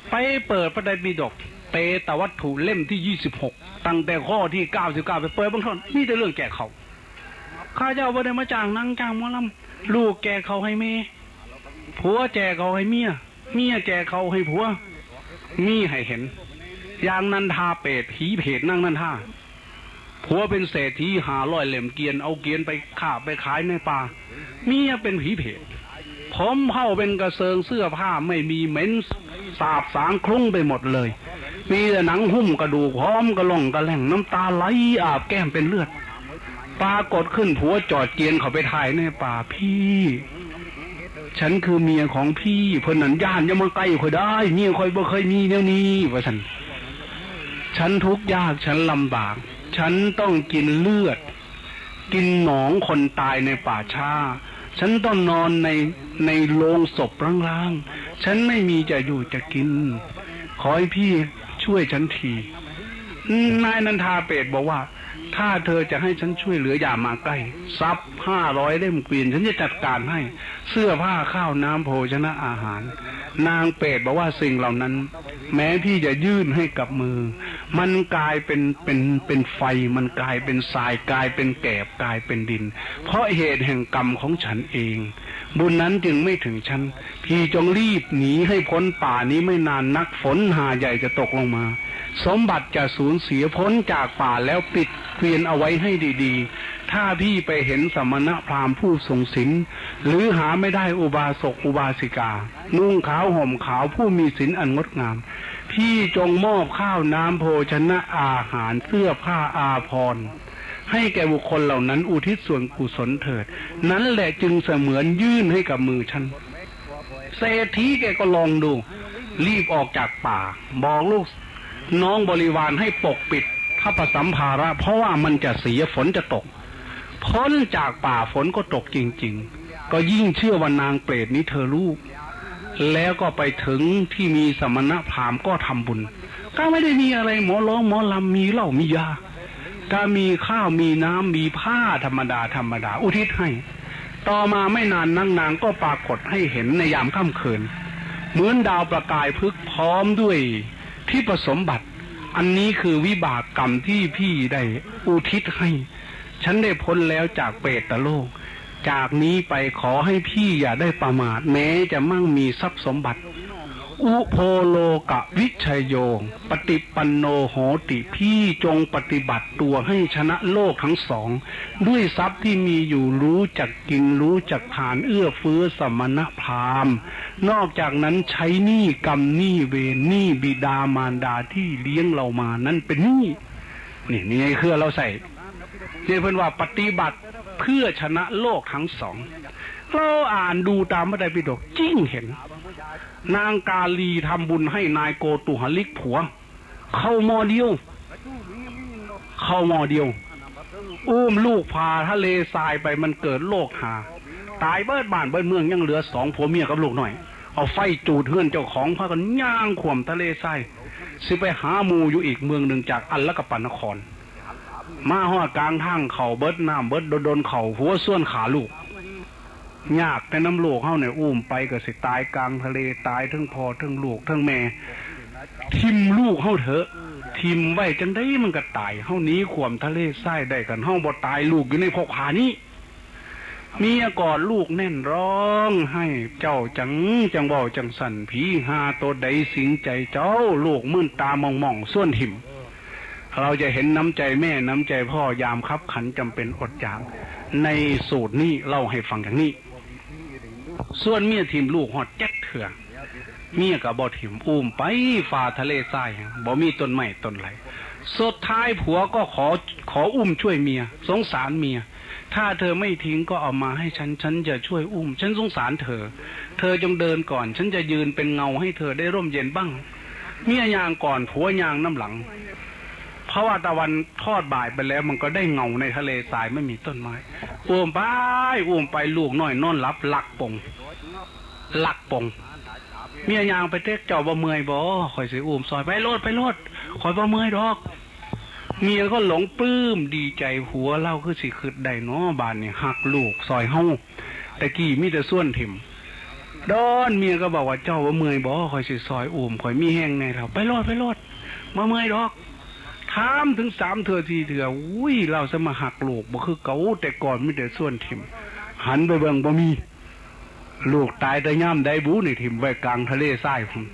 ไปเปิดพระไตรปิฎก เปตวัตถุเล่มที่ ยี่สิบหก ตั้งแต่ข้อที่ เก้าสิบเก้า ไปเปิดเบิ่งเท่านั้น มีแต่เรื่องแจกข้าว ข้าเจ้าบ่ได้มาจ้างหนังจ้างหมอลำ ลูกแจกข้าวให้แม่ ผัวแจกข้าวให้เมีย เมียแจกข้าวให้ผัว มีให้เห็น อย่างนันทาเปรต ผีเปรตนางนันทา ผัวเป็นเศรษฐี ห้าร้อยเล่มเกวียน เอาเกวียนไปค้าไปขายในป่า เมียเป็นผีเปรต ผมเผ่าเป็นกระเซิง เสื้อผ้าไม่มี เหม็น สาบสางคลุ้งไปหมดเลย มีแต่หนังหุ้มกระดูก หอมกระล่องกระแล่ง น้ำตาไหลอาบแก้มเป็นเลือด ปรากฏขึ้นผัวจอดเกียนเข้าไปถ่ายในป่า "พี่ ฉันคือเมียของพี่" "เพิ่นนั้นย่าน อย่ามาใกล้ข้อยได้ เมียข้อยบ่เคยมีแนวนี้" ว่าซั่น "ฉันทุกข์ยาก ฉันลำบาก ฉันต้องกินเลือด กินหนองคนตายในป่าช้า ฉันต้องนอนใน ในโลงศพร้างๆ ฉันไม่มีจะอยู่จะกิน ขอให้พี่ช่วยฉันที" นายนันทาเปรตบอกว่า "ถ้าเธอจะให้ฉันช่วยเหลือ อย่ามาใกล้ ทรัพย์ห้าร้อยเล่มเกวียน ฉันจะจัดการให้ เสื้อผ้า ข้าวน้ำ โภชนะอาหาร" นางเปรตบอกว่า "สิ่งเหล่านั้น แม้พี่จะยื่นให้กับมือ มันกลายเป็น เป็น เป็นไฟ มันกลายเป็นทราย กลายเป็นแกลบ กลายเป็นดิน เพราะเหตุแห่งกรรมของฉันเอง บุญนั้นจึงไม่ถึงฉัน พี่จงรีบหนีให้พ้นป่านี้ ไม่นานนักฝนหาใหญ่จะตกลงมา สมบัติจะสูญเสีย พ้นจากป่าแล้วปิดเกวียนเอาไว้ให้ดีๆ ถ้าพี่ไปเห็นสมณพราหมณ์ผู้ทรงศีล หรือหาไม่ได้อุบาสกอุบาสิกา นุ่งขาวห่มขาว ผู้มีศีลอันงดงาม พี่จงมอบข้าวน้ำ โภชนะอาหาร เสื้อผ้าอาภรณ์ ให้แก่บุคคลเหล่านั้น อุทิศส่วนกุศลเถิด นั้นแหละจึงเสมือนยื่นให้กับมือฉัน" เศรษฐีแกก็ลองดู รีบออกจากป่า บอกลูกน้องบริวารให้ปกปิดทรัพย์สัมภาระ เพราะว่ามันจะเสีย ฝนจะตก พ้นจากป่า ฝนก็ตกจริงๆ ก็ยิ่งเชื่อว่านางเปรตนี้เธอรู้ แล้วก็ไปถึงที่มีสมณพราหมณ์ก็ทำบุญ ก็ไม่ได้มีอะไร หมอร้องหมอรำ มีเหล้ามียา ก็มีข้าวมีน้ำ มีผ้าธรรมดาธรรมดา อุทิศให้ ต่อมาไม่นานนัก นางก็ปรากฏให้เห็นในยามค่ำคืน เหมือนดาวประกายพฤกษ์ พร้อมด้วยทิพย์สมบัติ อันนี้คือวิบากกรรมที่พี่ได้อุทิศให้ ฉันได้พ้นแล้วจากเปรตโลก จากนี้ไปขอให้พี่อย่าได้ประมาท แม้จะมั่งมีทรัพย์สมบัติ อุโพโลกวิชโย ปฏิปันโนโหติ พี่จงปฏิบัติตัวให้ชนะโลกทั้งสอง ด้วยทรัพย์ที่มีอยู่ รู้จักกิน รู้จักทาน เอื้อเฟื้อสมณพราหมณ์ นอกจากนั้นใช้หนี้กรรม หนี้เวร หนี้บิดามารดาที่เลี้ยงเรามา นั้นเป็นหนี้ นี่ นี่คือเราใส่ นี่เพิ่นว่าปฏิบัติเพื่อชนะโลกทั้งสอง เราอ่านดูตามพระไตรปิฎก จริงเห็น นางกาลีทำบุญให้นายโกตุหลิกผัว เข้าหม้อเดียว เข้าหม้อเดียว อุ้มลูกผ่าทะเลทรายไป มันเกิดโรคหา ตายเบิดบ้านเบิดเมือง ยังเหลือสองผัวเมียกับลูกน้อย เอาไฟจูดเฮือนเจ้าของ พากันย่างข้ามทะเลทราย สิไปหาหมู่อยู่อีกเมืองหนึ่งจากอัลลกปันนคร มาฮอดกลางทาง เข้าเบิดน้ำเบิด โดนๆ เข้า ผัวชวนฆ่าลูก ยากแต่นำลูกเฮาเนี่ย อุ้มไปก็สิตายกลางทะเล ตายทั้งพ่อทั้งลูกทั้งแม่ ถิ่มลูกเฮาเถอะ ถิ่มไว้จั่งใดมันก็ตาย เฮาหนีข้ามทะเลทรายได้ คันเฮาบ่ตาย ลูกอยู่ในภพฆ่านี้ เมียกอดลูกแน่นร้องไห้ เจ้าจั่ง จั่งเว้าจั่งซั้น ผีห่าโตใดสิงใจเจ้า ลูกมึนตาม่องๆ ชวนถิ่ม เราจะเห็นน้ำใจแม่น้ำใจพ่อยามคับขันจำเป็นอดอยาก ในสูตรนี้เล่าให้ฟังอย่างนี้ ส่วนเมียถิ่มลูกฮอดเจ็ดเทื่อ เมียก็บ่ถิ่ม อุ้มไปฝ่าทะเลทราย บ่มีต้นไม้ต้นไหล สุดท้ายผัวก็ขอ ขออุ้มช่วยเมีย สงสารเมีย ถ้าเธอไม่ทิ้งก็เอามาให้ฉัน ฉันจะช่วยอุ้ม ฉันสงสารเธอ เธอจงเดินก่อน ฉันจะยืนเป็นเงาให้เธอได้ร่มเย็นบ้าง เมียย่างก่อน ผัวย่างนำหลัง เพราะว่าตะวันทอดบ่ายไปแล้ว มันก็ได้เงาในทะเลทราย ไม่มีต้นไม้ อุ้มไป อุ้มไป ลูกน้อยนอนหลับ หลักปง หลักปง เมียย่างไปเต๊ก เจ้าบ่เมื่อยบ่ ข้อยสิอุ้มซอย ไปโลด ไปโลด ข้อยบ่เมื่อยดอก เมียก็หลงปลื้มดีใจ ผัวลาวคือสิคิดได้น้อ บาดนี้ฮักลูกซอยเฮา แต่กี้มีแต่ชวนถิ่ม ดอนเมียก็บอกว่า เจ้าบ่เมื่อยบ่ ข้อยสิซอยอุ้ม ข้อยมีแฮงแน่แล้ว ไปโลด ไปโลด บ่เมื่อยดอก ถามถึงสามเทื่อสี่เทื่อ อุ้ย ลาวสมาฮักลูกบ่คือเก่า แต่ก่อนมีแต่ชวนถิ่ม หันไปเบิ่งบ่มี ลูกตายแต่ยามใดบุ นี่ถิ่มไว้กลางทะเลทรายพุ้น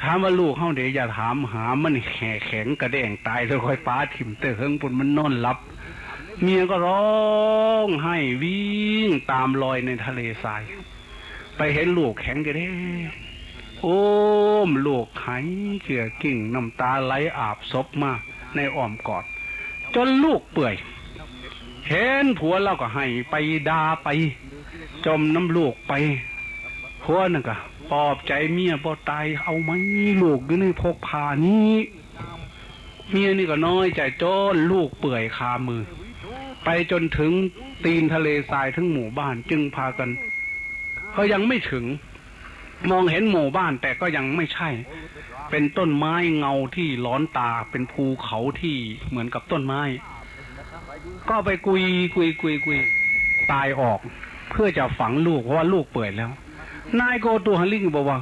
ถามว่าลูกเฮาเด้ อย่าถามหา มันแหแข็งกระแด้งตาย แล้วค่อยปาถิ่มแต่เฮิงพุ้น มันนอนหลับ เมียก็ร้องไห้วิ่งตามรอยในทะเลทราย ไปเห็นลูกแข็งกระแด้ง โอ้มลูกไห้เกลือกิ่งน้ำตาไหลอาบศพมาในอ้อมกอด จนลูกเปื่อย เห็นผัวเราก็ไห้ไปด่าไป จมน้ำลูกไป ผัวนั่นก็ปลอบใจเมีย บ่ตายเอาไหม ลูกอยู่ในพกพานี้ เมียนี่ก็น้อยใจจนลูกเปื่อยคามือ ไปจนถึงตีนทะเลทรายถึงหมู่บ้านจึงพากัน ก็ยังไม่ถึง มองเห็นหมู่บ้านแต่ก็ยังไม่ใช่ เป็นต้นไม้เงาที่หลอนตา เป็นภูเขาที่เหมือนกับต้นไม้ ก็ไปกุยกุยกุยกุยตายออก เพื่อจะฝังลูกเพราะว่าลูกเปื่อยแล้ว นายโกตูฮาลิกบอกว่า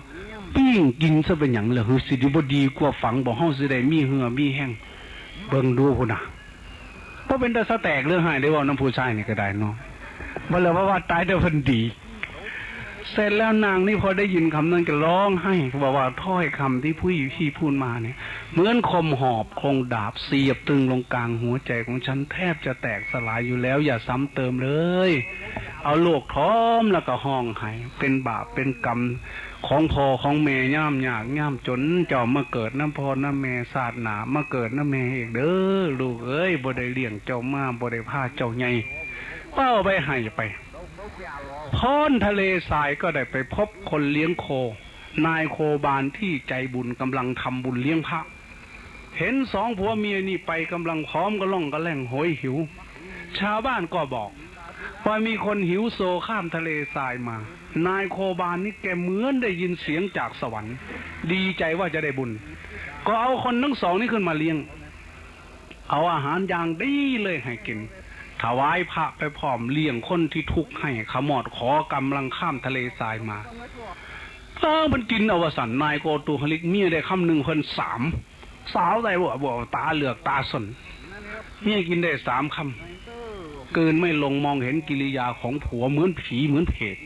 ปิ้งกินซะเป็นหยังเหรอ คือสิดีบ่ดีกว่าฝังบอกเฮาสิได้มีเหือมีแห้ง เบิ่งดูพุ้นนะ เพราะเป็นแต่สะแตกเรื่องหายได้เว่าน้ำผู้ชายนี่ก็ได้เนาะ บ่เลยว่าว่าตายแต่เพิ่นดี เสร็จแล้วนางนี่พอได้ยินคำนั้นก็ร้องไห้ บอกว่าถ้อยคำที่ผู้พี่พูดมาเนี่ย เหมือนคมหอกคมดาบเสียบตึงลงกลางหัวใจของฉันแทบจะแตกสลายอยู่แล้ว อย่าซ้ำเติมเลย เอาลูกทอมแล้วก็ห้องไห้ เป็นบาปเป็นกรรมของพ่อของแม่ย่ามยากย่ามจน เจ้ามาเกิดน้ำพ่อน้ำแม่ชาติหน้ามาเกิดน้ำแม่อีกเด้อลูกเอ้ย บ่ได้เลี้ยงเจ้ามา บ่ได้พาเจ้าใหญ่ เป้าไปไห้ไป พ้นทะเลทรายก็ได้ไปพบคนเลี้ยงโค นายโคบาลที่ใจบุญกำลังทำบุญเลี้ยงพระ เห็นสองผัวเมียนี่ไปกำลังพร้อมกระล่องกระแล่งโหยหิว ชาวบ้านก็บอกว่ามีคนหิวโซข้ามทะเลทรายมา นายโคบาลนี่แกเหมือนได้ยินเสียงจากสวรรค์ ดีใจว่าจะได้บุญ ก็เอาคนทั้งสองนี่ขึ้นมาเลี้ยง เอาอาหารอย่างดีเลยให้กิน ถวายพระไปพร้อมเลี้ยงคนที่ทุกข์ให้ขมอดขอกำลังข้ามทะเลทรายมา เออมันกินเอาวสันนายโกตูฮลิกเมียได้คำหนึ่งเพิ่นสาม สาวได้บ่บ่ตาเหลือกตาสน เมียกินได้สามคำกลืนไม่ลงมองเห็นกิริยาของผัวเหมือนผีเหมือนเปรต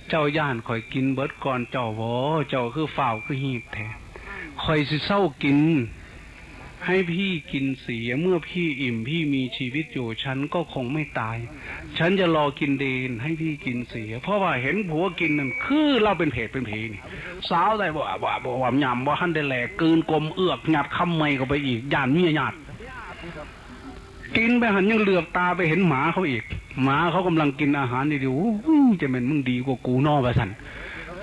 เจ้าย่านข่อยกินเบิดก่อนเจ้าบ่ เจ้าคือฟ้าวคือหีบแท้ ข่อยสิเซากิน ให้พี่กินเสีย เมื่อพี่อิ่มพี่มีชีวิตอยู่ ฉันก็คงไม่ตาย ฉันจะรอกินเดนให้พี่กินเสีย เพราะว่าเห็นผัวกินนั่นคือเราเป็นเปรตเป็นผีนี่ สาวได้บ่บ่บ่บ่ยำบ่หันได้แหลกกลืนกลมเอือกหยัดคำใหม่เข้าไปอีก ย่านเมียหยาด กินไปหันยังเหลือบตาไปเห็นหมาเขาอีก หมาเขากำลังกินอาหารอยู่ๆ อุ้ย จะแม่นมึงดีกว่ากูน้อว่าซั่น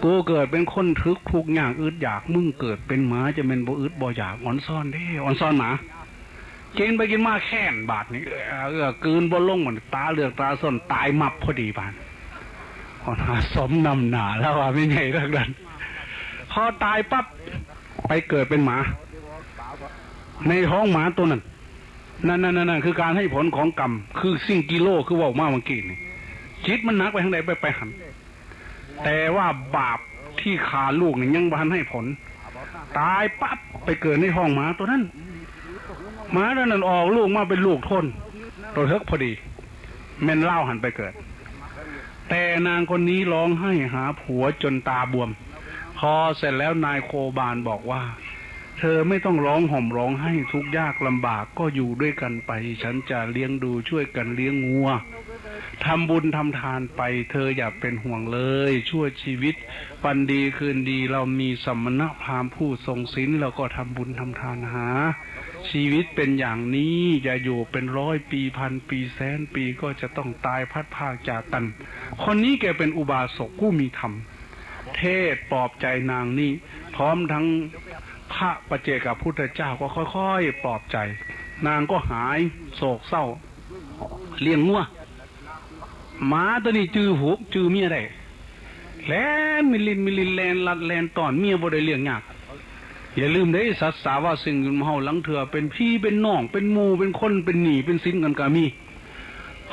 กูเกิดเป็นคนทุกข์ทุกข์ยากอึดอยาก มึงเกิดเป็นหมาจะแม่นบ่อึดบ่อยาก อ่อนซ้อนเด้ อ่อนซ้อนหมา กินไปกินมาแค้นบาดนี่ เอื้อกลืนบ่ลง มันตาเหลือกตาสน ตายมับพอดีบาด อ่อนหาสมนำหน้าแล้วว่าไม่ไงเรื่องนั้น พอตายปั๊บ ไปเกิดเป็นหมา ในท้องหมาตัวนั้น นั่นนั่นนั่นนั่นคือการให้ผลของกรรม คือสิ่งกิโลคือเว้ามาเมื่อกี้นี่ จิตมันหนักไปทางใดไปไปหัน แต่ว่าบาปที่ฆ่าลูกนี่ยังบ่ทันให้ผล ตายปั๊บไปเกิดในท้องหมาตัวนั้น หมาตัวนั้นออกลูกมาเป็นลูกโทน ตัวเถิกพอดี แม่นลาวหันไปเกิด แต่นางคนนี้ร้องไห้หาผัวจนตาบวม พอเสร็จแล้วนายโคบาลบอกว่า เธอไม่ต้องร้องห่มร้องไห้ทุกข์ยากลำบากก็อยู่ด้วยกันไป ฉันจะเลี้ยงดูช่วยกันเลี้ยงงัว ทำบุญทำทานไป เธออย่าเป็นห่วงเลย ชั่วชีวิต วันดีคืนดีเรามีสมณพราหมณ์ผู้ทรงศีล เราก็ทำบุญทำทานหา ชีวิตเป็นอย่างนี้ จะอยู่เป็นร้อยปีพันปีแสนปีก็จะต้องตายพลัดพรากจากกัน คนนี้แกเป็นอุบาสกผู้มีธรรม เทศน์ปลอบใจนางนี่ พร้อมทั้งพระปัจเจกพุทธเจ้าก็ค่อยๆปลอบใจ นางก็หายโศกเศร้า เลี้ยงงัว หมาตัวนี้จื้อผัวจื้อเมียได้ แล่นมิลินมิลินแล่นลัดแล่นต้อน เมียบ่ได้เลี้ยงยาก อย่าลืมเด้ สัตว์สาว่าสิ่งอยู่เฮาหลังเถื่อเป็นพี่เป็นน้องเป็นหมู่เป็นคนเป็นหนี้เป็นสินกันก็มี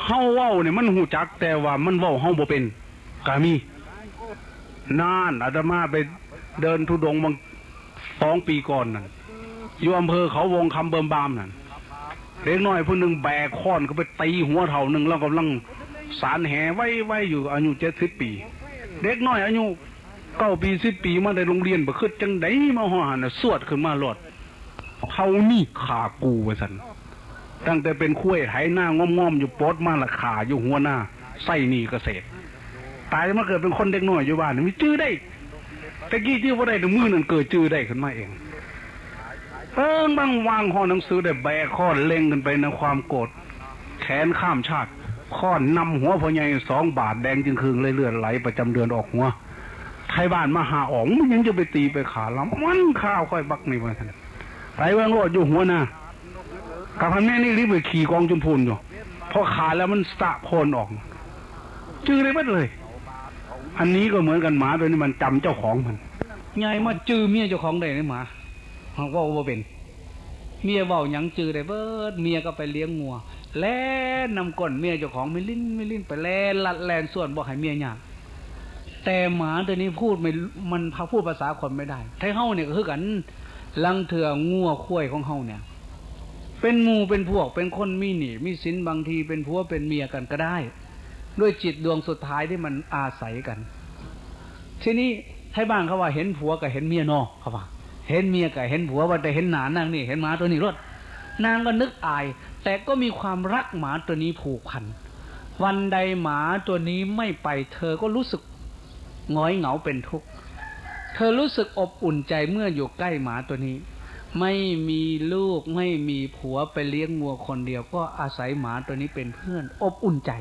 เฮาเว้าเนี่ยมันฮู้จัก แต่ว่ามันเว้าเฮาบ่เป็นก็มี นานอาตมาไปเดินธุดงค์บางสองปีก่อนนั่น อยู่อำเภอเขาวงคำเบิ่มบามนั่น เด็กน้อยผู้หนึ่งแบกค้อนเข้าไปตีหัวเฒ่าหนึ่ง แล้วกำลังสานแหไว้ๆอยู่ อายุเจ็ดสิบปี เด็กน้อยอายุเก้าปีสิบปี มาได้โรงเรียน บ่คิดจังใดมาฮอดหั่นน่ะ สวดขึ้นมาโลด เฒ่านี่ฆ่ากูว่าซั่น ตั้งแต่เป็นควายไถนาง่อมๆอยู่ ปลดมาละฆ่าอยู่หัวนา ใช้หนี้เกษตร ตายมาเกิดเป็นคนเด็กน้อยอยู่บ้าน มีจื้อได้ แต่กี้จื้อบ่ได้ แต่มื้อนั้นเกิดจื้อได้ขึ้นมาเอง เอิ้งบางวางห่อหนังสือได้ แบกค้อนเล็งขึ้นไปในความโกรธ แขนข้ามชาติ ค้อนนำหัวพ่อใหญ่สองบาท แดงจึงคืงเลย เลือดไหลประจำเดือนออกหัว ไทบ้านมาหาออก มันยังจะไปตีไปขาลำ มันข้าวค่อยบักนี่ว่าซั่น ไปเบิ่งโลดอยู่หัวหน้า กับพันแม่นี่รีบไปขี่กองจุมพูนอยู่ พอขาแล้วมันสะโพนออก จื้อได้เบิดเลย อันนี้ก็เหมือนกัน หมาตัวนี้มันจำเจ้าของมัน ใหญ่มาจื้อเมียเจ้าของได้เลยหมา หากเว้าบ่เป็น เมียเว้าหยังจื้อได้เบิด เมียก็ไปเลี้ยงงัว แล่นนำก้นเมียเจ้าของ ไม่ลิ้นไม่ลิ้น ไปแล่นลัดแล่นส่วน บ่ให้เมียยาก แต่หมาตัวนี้พูดไม่ มันพาพูดภาษาคนไม่ได้ ไทเฮาเนี่ยก็คือกัน ลังเถื่องัวควายของเฮาเนี่ย เป็นหมู่เป็นพวก เป็นคนมีหนี้มีสิน บางทีเป็นผัวเป็นเมียกันก็ได้ ด้วยจิตดวงสุดท้ายที่มันอาศัยกัน ทีนี้ไทบ้านเขาว่า เห็นผัวก็เห็นเมียนอ เขาว่า เห็นเมียก็เห็นผัว ว่าแต่เห็นหน้านางนี่ เห็นหมาตัวนี้โลด นางก็นึกอาย แต่ก็มีความรักหมาตัวนี้ผูกพัน วันใดหมาตัวนี้ไม่ไป เธอก็รู้สึกหงอยเหงาเป็นทุกข์ เธอรู้สึกอบอุ่นใจเมื่ออยู่ใกล้หมาตัวนี้ ไม่มีลูก ไม่มีผัว ไปเลี้ยงงัวคนเดียว ก็อาศัยหมาตัวนี้เป็นเพื่อน อบอุ่นใจ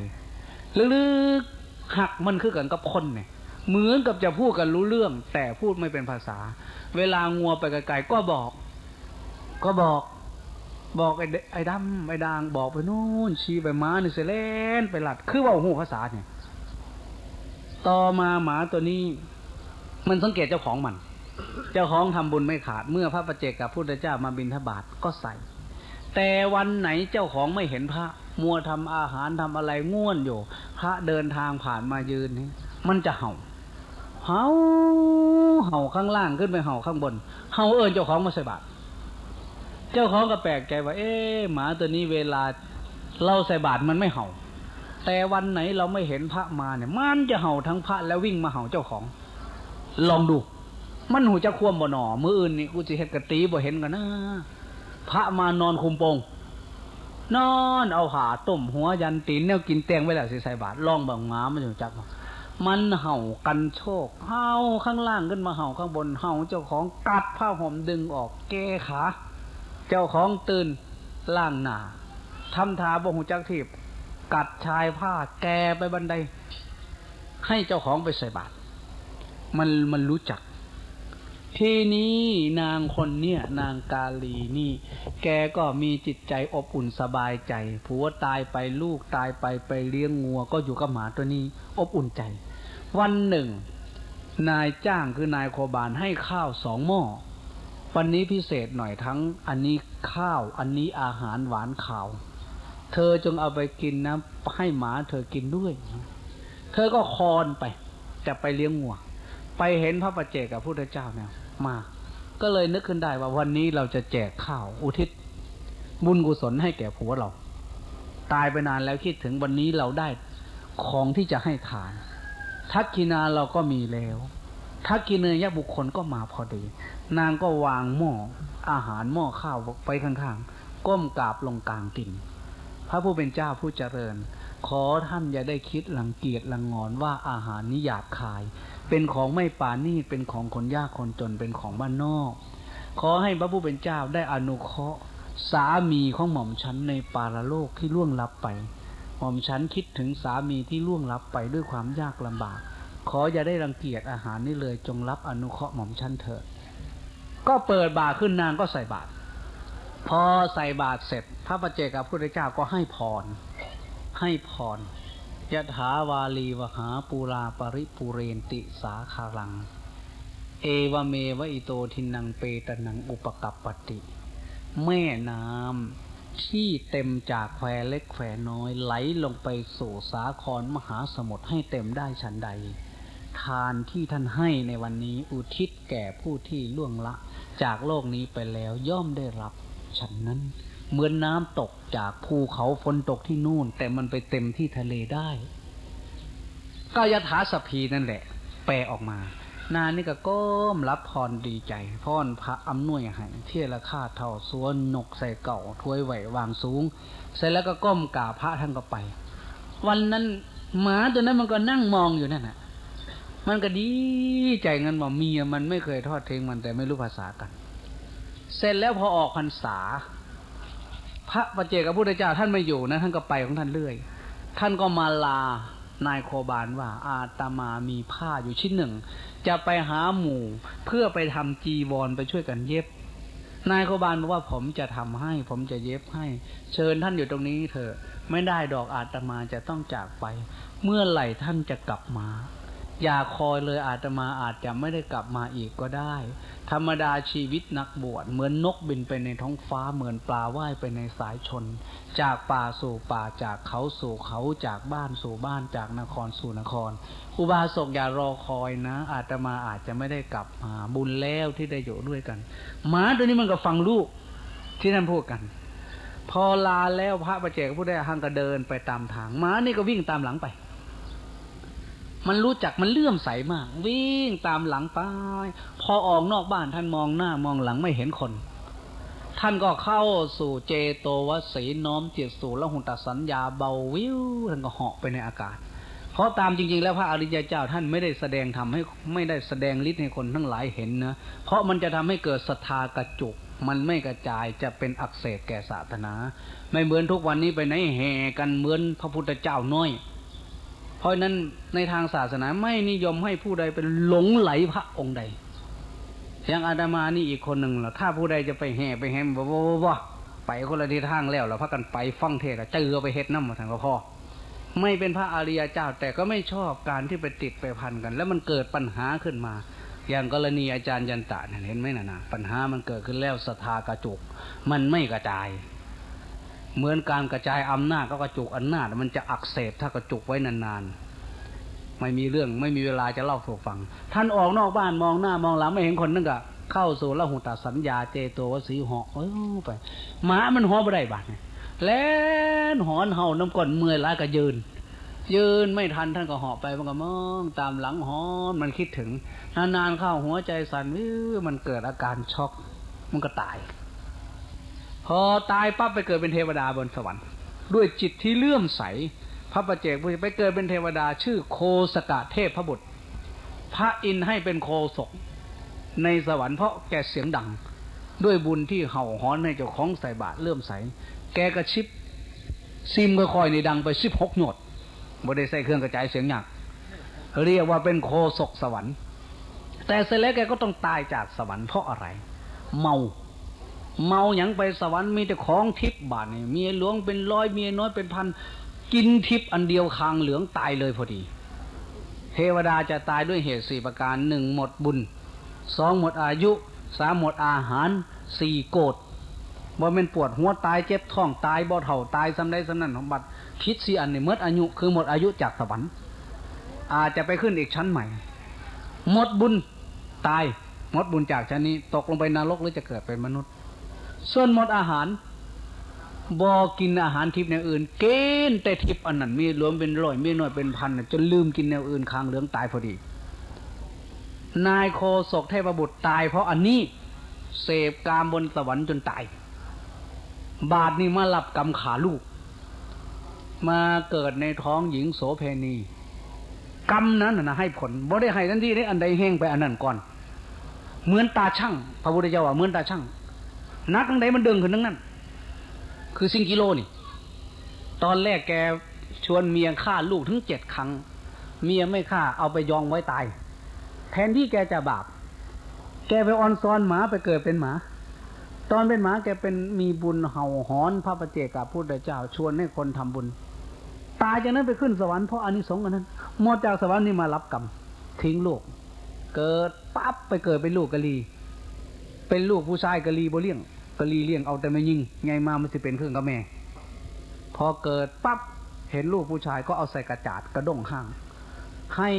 ลึกๆ หักมันคือกันกับคนเนี่ย เหมือนกับจะพูดกันรู้เรื่อง แต่พูดไม่เป็นภาษา เวลางัวไปไกลๆ ก็บอก ก็บอก บอกไอ้เด- ไอ้ดำ ไอ้ด่าง บอกไปนู่น ชี้ไป หมานี่สิแล่นไปลัด คือเว้าฮู้ภาษาเนี่ย ต่อมาหมาตัวนี้ มันสังเกตเจ้าของมัน เจ้าของทำบุญไม่ขาด เมื่อพระปัจเจกพุทธเจ้ามาบิณฑบาตก็ใส่ แต่วันไหนเจ้าของไม่เห็นพระ มัวทำอาหารทำอะไรง่วนอยู่ พระเดินทางผ่านมายืนนี่ มันจะเห่า เห่า เห่าข้างล่างขึ้นไปเห่าข้างบน เห่าเอิ้นเจ้าของมาใส่บาตร เจ้าของก็แปลกใจว่า เอ๊ะ หมาตัวนี้เวลาเราใส่บาตรมันไม่เห่า แต่วันไหนเราไม่เห็นพระมาเนี่ย มันจะเห่าทั้งพระแล้ววิ่งมาเห่าเจ้าของ ลองดู มันฮู้จักความบ่หนอ มื้ออื่นนี่กูสิเฮ็ดกะตีบ่เห็นกันนะ พระมานอนคุมโปง นอนเอาผ้าต้มหัวยันตีน แนวกินแต่งไว้แล้วสิใส่บาตร ลองเบิ่งหมามันฮู้จักบ่ มันเห่ากันโชค เห่าข้างล่างขึ้นมาเห่าข้างบน เห่าเจ้าของ กัดผ้าห่มดึงออก แกขา เจ้าของตื่น ล้างหน้า ทำท่าบ่ฮู้จักทีบ กัดชายผ้า แกไปบันได ให้เจ้าของไปใส่บาตร มัน มันรู้จัก ทีนี้นางคนเนี่ย นางกาลีนี่ แกก็มีจิตใจอบอุ่นสบายใจ ผัวตายไป ลูกตายไป ไปเลี้ยงงัว ก็อยู่กับหมาตัวนี้ อบอุ่นใจ วันหนึ่ง นายจ้างคือนายโคบาลให้ข้าวสองหม้อ วันนี้พิเศษหน่อย ทั้งอันนี้ข้าว อันนี้อาหารหวานขาว เธอจงเอาไปกินนะ ให้หมาเธอกินด้วย เธอก็คอนไป จะไปเลี้ยงงัว ไปเห็นพระปัจเจกพุทธเจ้าเนี่ยมา ก็เลยนึกขึ้นได้ว่าวันนี้เราจะแจกข้าวอุทิศบุญกุศลให้แก่ผัวเรา ตายไปนานแล้ว คิดถึงวันนี้เราได้ของที่จะให้ทาน ทักขิณาเราก็มีแล้ว ทักขิเนยบุคคลก็มาพอดี นางก็วางหม้ออาหาร หม้อข้าวไว้ข้างๆ ก้มกราบลงกลางตีน พระผู้เป็นเจ้าผู้เจริญ ขอท่านอย่าได้คิดรังเกียจรังงอนว่าอาหารนี้หยาบคาย เป็นของไม่ปราณีต เป็นของคนยากคนจน เป็นของบ้านนอก ขอให้พระผู้เป็นเจ้าได้อนุเคราะห์สามีของหม่อมฉันในปารโลกที่ล่วงลับไป หม่อมฉันคิดถึงสามีที่ล่วงลับไปด้วยความยากลำบาก ขออย่าได้รังเกียจอาหารนี้เลย จงรับอนุเคราะห์หม่อมฉันเถิด ก็เปิดบาตรขึ้น นางก็ใส่บาตร พอใส่บาตรเสร็จ พระปัจเจกพุทธเจ้าก็ให้พร ให้พร ยถาวาลีวหาปูราปริปูเรนติสาคารัง เอวเมวะอิโตทินนังเปตานังอุปกัปปติ แม่น้ำที่เต็มจากแควเล็กแควน้อย ไหลลงไปสู่สาครมหาสมุทรให้เต็มได้ฉันใด ทานที่ท่านให้ในวันนี้อุทิศแก่ผู้ที่ล่วงละจากโลกนี้ไปแล้วย่อมได้รับฉันนั้น เหมือนน้ำตกจากภูเขา ฝนตกที่นู่น แต่มันไปเต็มที่ทะเลได้ ก็ยถาสัพพีนั่นแหละ แปลออกมา นางนี่ก็ก้มรับพรดีใจ พรพระอำนวยให้ เทระคาเท่าสวนนกใส่เก่า ถ้วยไหววางสูง เสร็จแล้วก็ก้มกราบพระ ท่านก็ไป วันนั้นหมาตัวนั้นมันก็นั่งมองอยู่นั่นน่ะ มันก็ดีใจเงินว่าเมียมันไม่เคยทอดทิ้งมัน แต่ไม่รู้ภาษากัน เสร็จแล้วพอออกพรรษา พระปัจเจกพุทธเจ้าท่านไม่อยู่นะ ท่านก็ไปของท่านเรื่อย ท่านก็มาลานายโคบาลว่า อาตมามีผ้าอยู่ชิ้นหนึ่ง จะไปหาหมู่เพื่อไปทำจีวรไปช่วยกันเย็บ นายโคบาลบอกว่า ผมจะทำให้ ผมจะเย็บให้ เชิญท่านอยู่ตรงนี้เถอะ ไม่ได้ดอก อาตมาจะต้องจากไป เมื่อไหร่ท่านจะกลับมา อย่าคอยเลย อาตมาอาจจะไม่ได้กลับมาอีกก็ได้ ธรรมดาชีวิตนักบวชเหมือนนกบินไปในท้องฟ้า เหมือนปลาว่ายไปในสายชล จากป่าสู่ป่า จากเขาสู่เขา จากบ้านสู่บ้าน จากนครสู่นคร อุบาสกอย่ารอคอยนะ อาตมาอาจจะไม่ได้กลับมา บุญแล้วที่ได้อยู่ด้วยกัน หมาตัวนี้มันก็ฟังลูกที่ท่านพูดกัน พอลาแล้วพระปัจเจกพุทธเจ้าท่านก็เดินไปตามทาง หมานี่ก็วิ่งตามหลังไป มันรู้จัก มันเลื่อมใสมาก วิ่งตามหลังไป พอออกนอกบ้านท่านมองหน้ามองหลังไม่เห็นคน ท่านก็เข้าสู่เจโตวสี น้อมจิตสู่ละหุตสัญญา เบาวิว ท่านก็เหาะไปในอากาศ เพราะตามจริงๆ แล้วพระอริยเจ้าท่านไม่ได้แสดงธรรมให้ ไม่ได้แสดงฤทธิ์ให้คนทั้งหลายเห็นนะ เพราะมันจะทำให้เกิดศรัทธากระจุก มันไม่กระจาย จะเป็นอักเสบแก่ศาสนา ไม่เหมือนทุกวันนี้ไปไหนแห่กันเหมือนพระพุทธเจ้าน้อย เพราะฉะนั้นในทางศาสนาไม่นิยมให้ผู้ใดเป็นหลงไหลพระองค์ใด อย่างอาตมานี่อีกคนหนึ่งล่ะ ถ้าผู้ใดจะไปแห่ไปแหม บ่ บ่ บ่ บ่ ไปคนละทิศทางแล้ว แล้วพากันไปฟังเทศน์ แล้วเจอไปเฮ็ดนำ ว่าซั่นก็พอ ไม่เป็นพระอริยเจ้า แต่ก็ไม่ชอบการที่ไปติดไปพันกัน แล้วมันเกิดปัญหาขึ้นมา อย่างกรณีอาจารย์ยันตะเนี่ย เห็นไหมน่ะนะ ปัญหามันเกิดขึ้นแล้ว ศรัทธากระจุก มันไม่กระจาย เหมือนการกระจายอำนาจ ก็กระจุกอำนาจ มันจะอักเสบถ้ากระจุกไว้นานๆ ไม่มีเรื่อง ไม่มีเวลาจะเล่าสู่ฟัง ท่านออกนอกบ้านมองหน้ามองหลังไม่เห็นคน นั่นก็เข้าสู่ละหุตสัญญา เจโตวสี เหาะ เออ ไป หมามันหอนบ่ได้บาดนี่ แล่นหอนเห่านำก้น เมื่อยหลายก็ยืน ยืนไม่ทัน ท่านก็เหาะไป มันก็มองตามหลังหอน มันคิดถึง นานๆเข้าหัวใจสั่น วิว มันเกิดอาการช็อก มันก็ตาย พอตายปั๊บไปเกิดเป็นเทวดาบนสวรรค์ ด้วยจิตที่เลื่อมใส พระปัจเจกพุทธไปเกิดเป็นเทวดา ชื่อโคสกะเทพบุตร พระอินทร์ให้เป็นโคศกในสวรรค์ เพราะแกเสียงดัง ด้วยบุญที่เห่าหอนให้เจ้าของใส่บาตรเลื่อมใส แกกระซิบซิมค่อยๆ นี่ดังไปสิบหกโยชน์ บ่ได้ใส่เครื่องกระจายเสียงยาก เรียกว่าเป็นโคศกสวรรค์ แต่เสร็จแล้วแกก็ต้องตายจากสวรรค์เพราะอะไร เมา เมาหยังไปสวรรค์ มีแต่ของทิพย์ บาดนี่ เมียหลวงเป็นร้อย เมียน้อยเป็นพัน กินทิพย์อันเดียว คางเหลือง ตายเลยพอดี เทวดาจะตายด้วยเหตุสี่ประการ หนึ่ง หมดบุญ สอง หมดอายุ สาม หมดอาหาร สี่ โกรธ บ่แม่นปวดหัวตาย เจ็บท้องตาย บ่เฒ่าตาย ส่ำใดส่ำนั้น บัดผิดสี่อันนี่ หมดอายุ คือหมดอายุจากสวรรค์ อาจจะไปขึ้นอีกชั้นใหม่ หมดบุญ ตาย หมดบุญจากชั้นนี้ ตกลงไปนรก หรือจะเกิดเป็นมนุษย์ ส่วนหมดอาหาร บ่กินอาหารทิพย์แนวอื่น กินแต่ทิพย์อันนั้น เมียหลวงเป็นร้อย เมียน้อยเป็นพันน่ะ จนลืมกินแนวอื่น คางเหลือง ตายพอดี นายโคศกเทพบุตรตายเพราะอันนี้ เสพกามบนสวรรค์จนตาย บาดนี่มารับกรรมขาลูก มาเกิดในท้องหญิงโสเภณี กรรมนั้นน่ะนะให้ผล บ่ได้ให้ทันทีเด้ อันใดแฮงไปอันนั้นก่อน เหมือนตาชั่ง พระพุทธเจ้าว่าเหมือนตาชั่ง หนักจั่งใดมันดึงขึ้นทั้งนั้น คือสิ่งกิโลนี่ ตอนแรกแกชวนเมียฆ่าลูกถึงเจ็ดครั้ง เมียไม่ฆ่า เอาไปยองไว้ตาย แทนที่แกจะบาป แกไปออนซอนหมา ไปเกิดเป็นหมา ตอนเป็นหมาแกเป็น มีบุญเห่าหอนพระปัจเจกพุทธเจ้า ชวนให้คนทำบุญ ตายจากนั้นไปขึ้นสวรรค์เพราะอานิสงส์อันนั้น หมดจากสวรรค์นี่มารับกรรม ทิ้งลูก เกิดปั๊บไปเกิดเป็นลูกกะลี เป็นลูกผู้ชายกะลีบ่เลี้ยง กะลีเลี้ยงเอาแต่แม่หญิง ใหญ่มามันสิเป็นคือกับแม่ พอเกิดปั๊บเห็นลูกผู้ชายก็เอาใส่กระจาดกระด้งห้าง ให้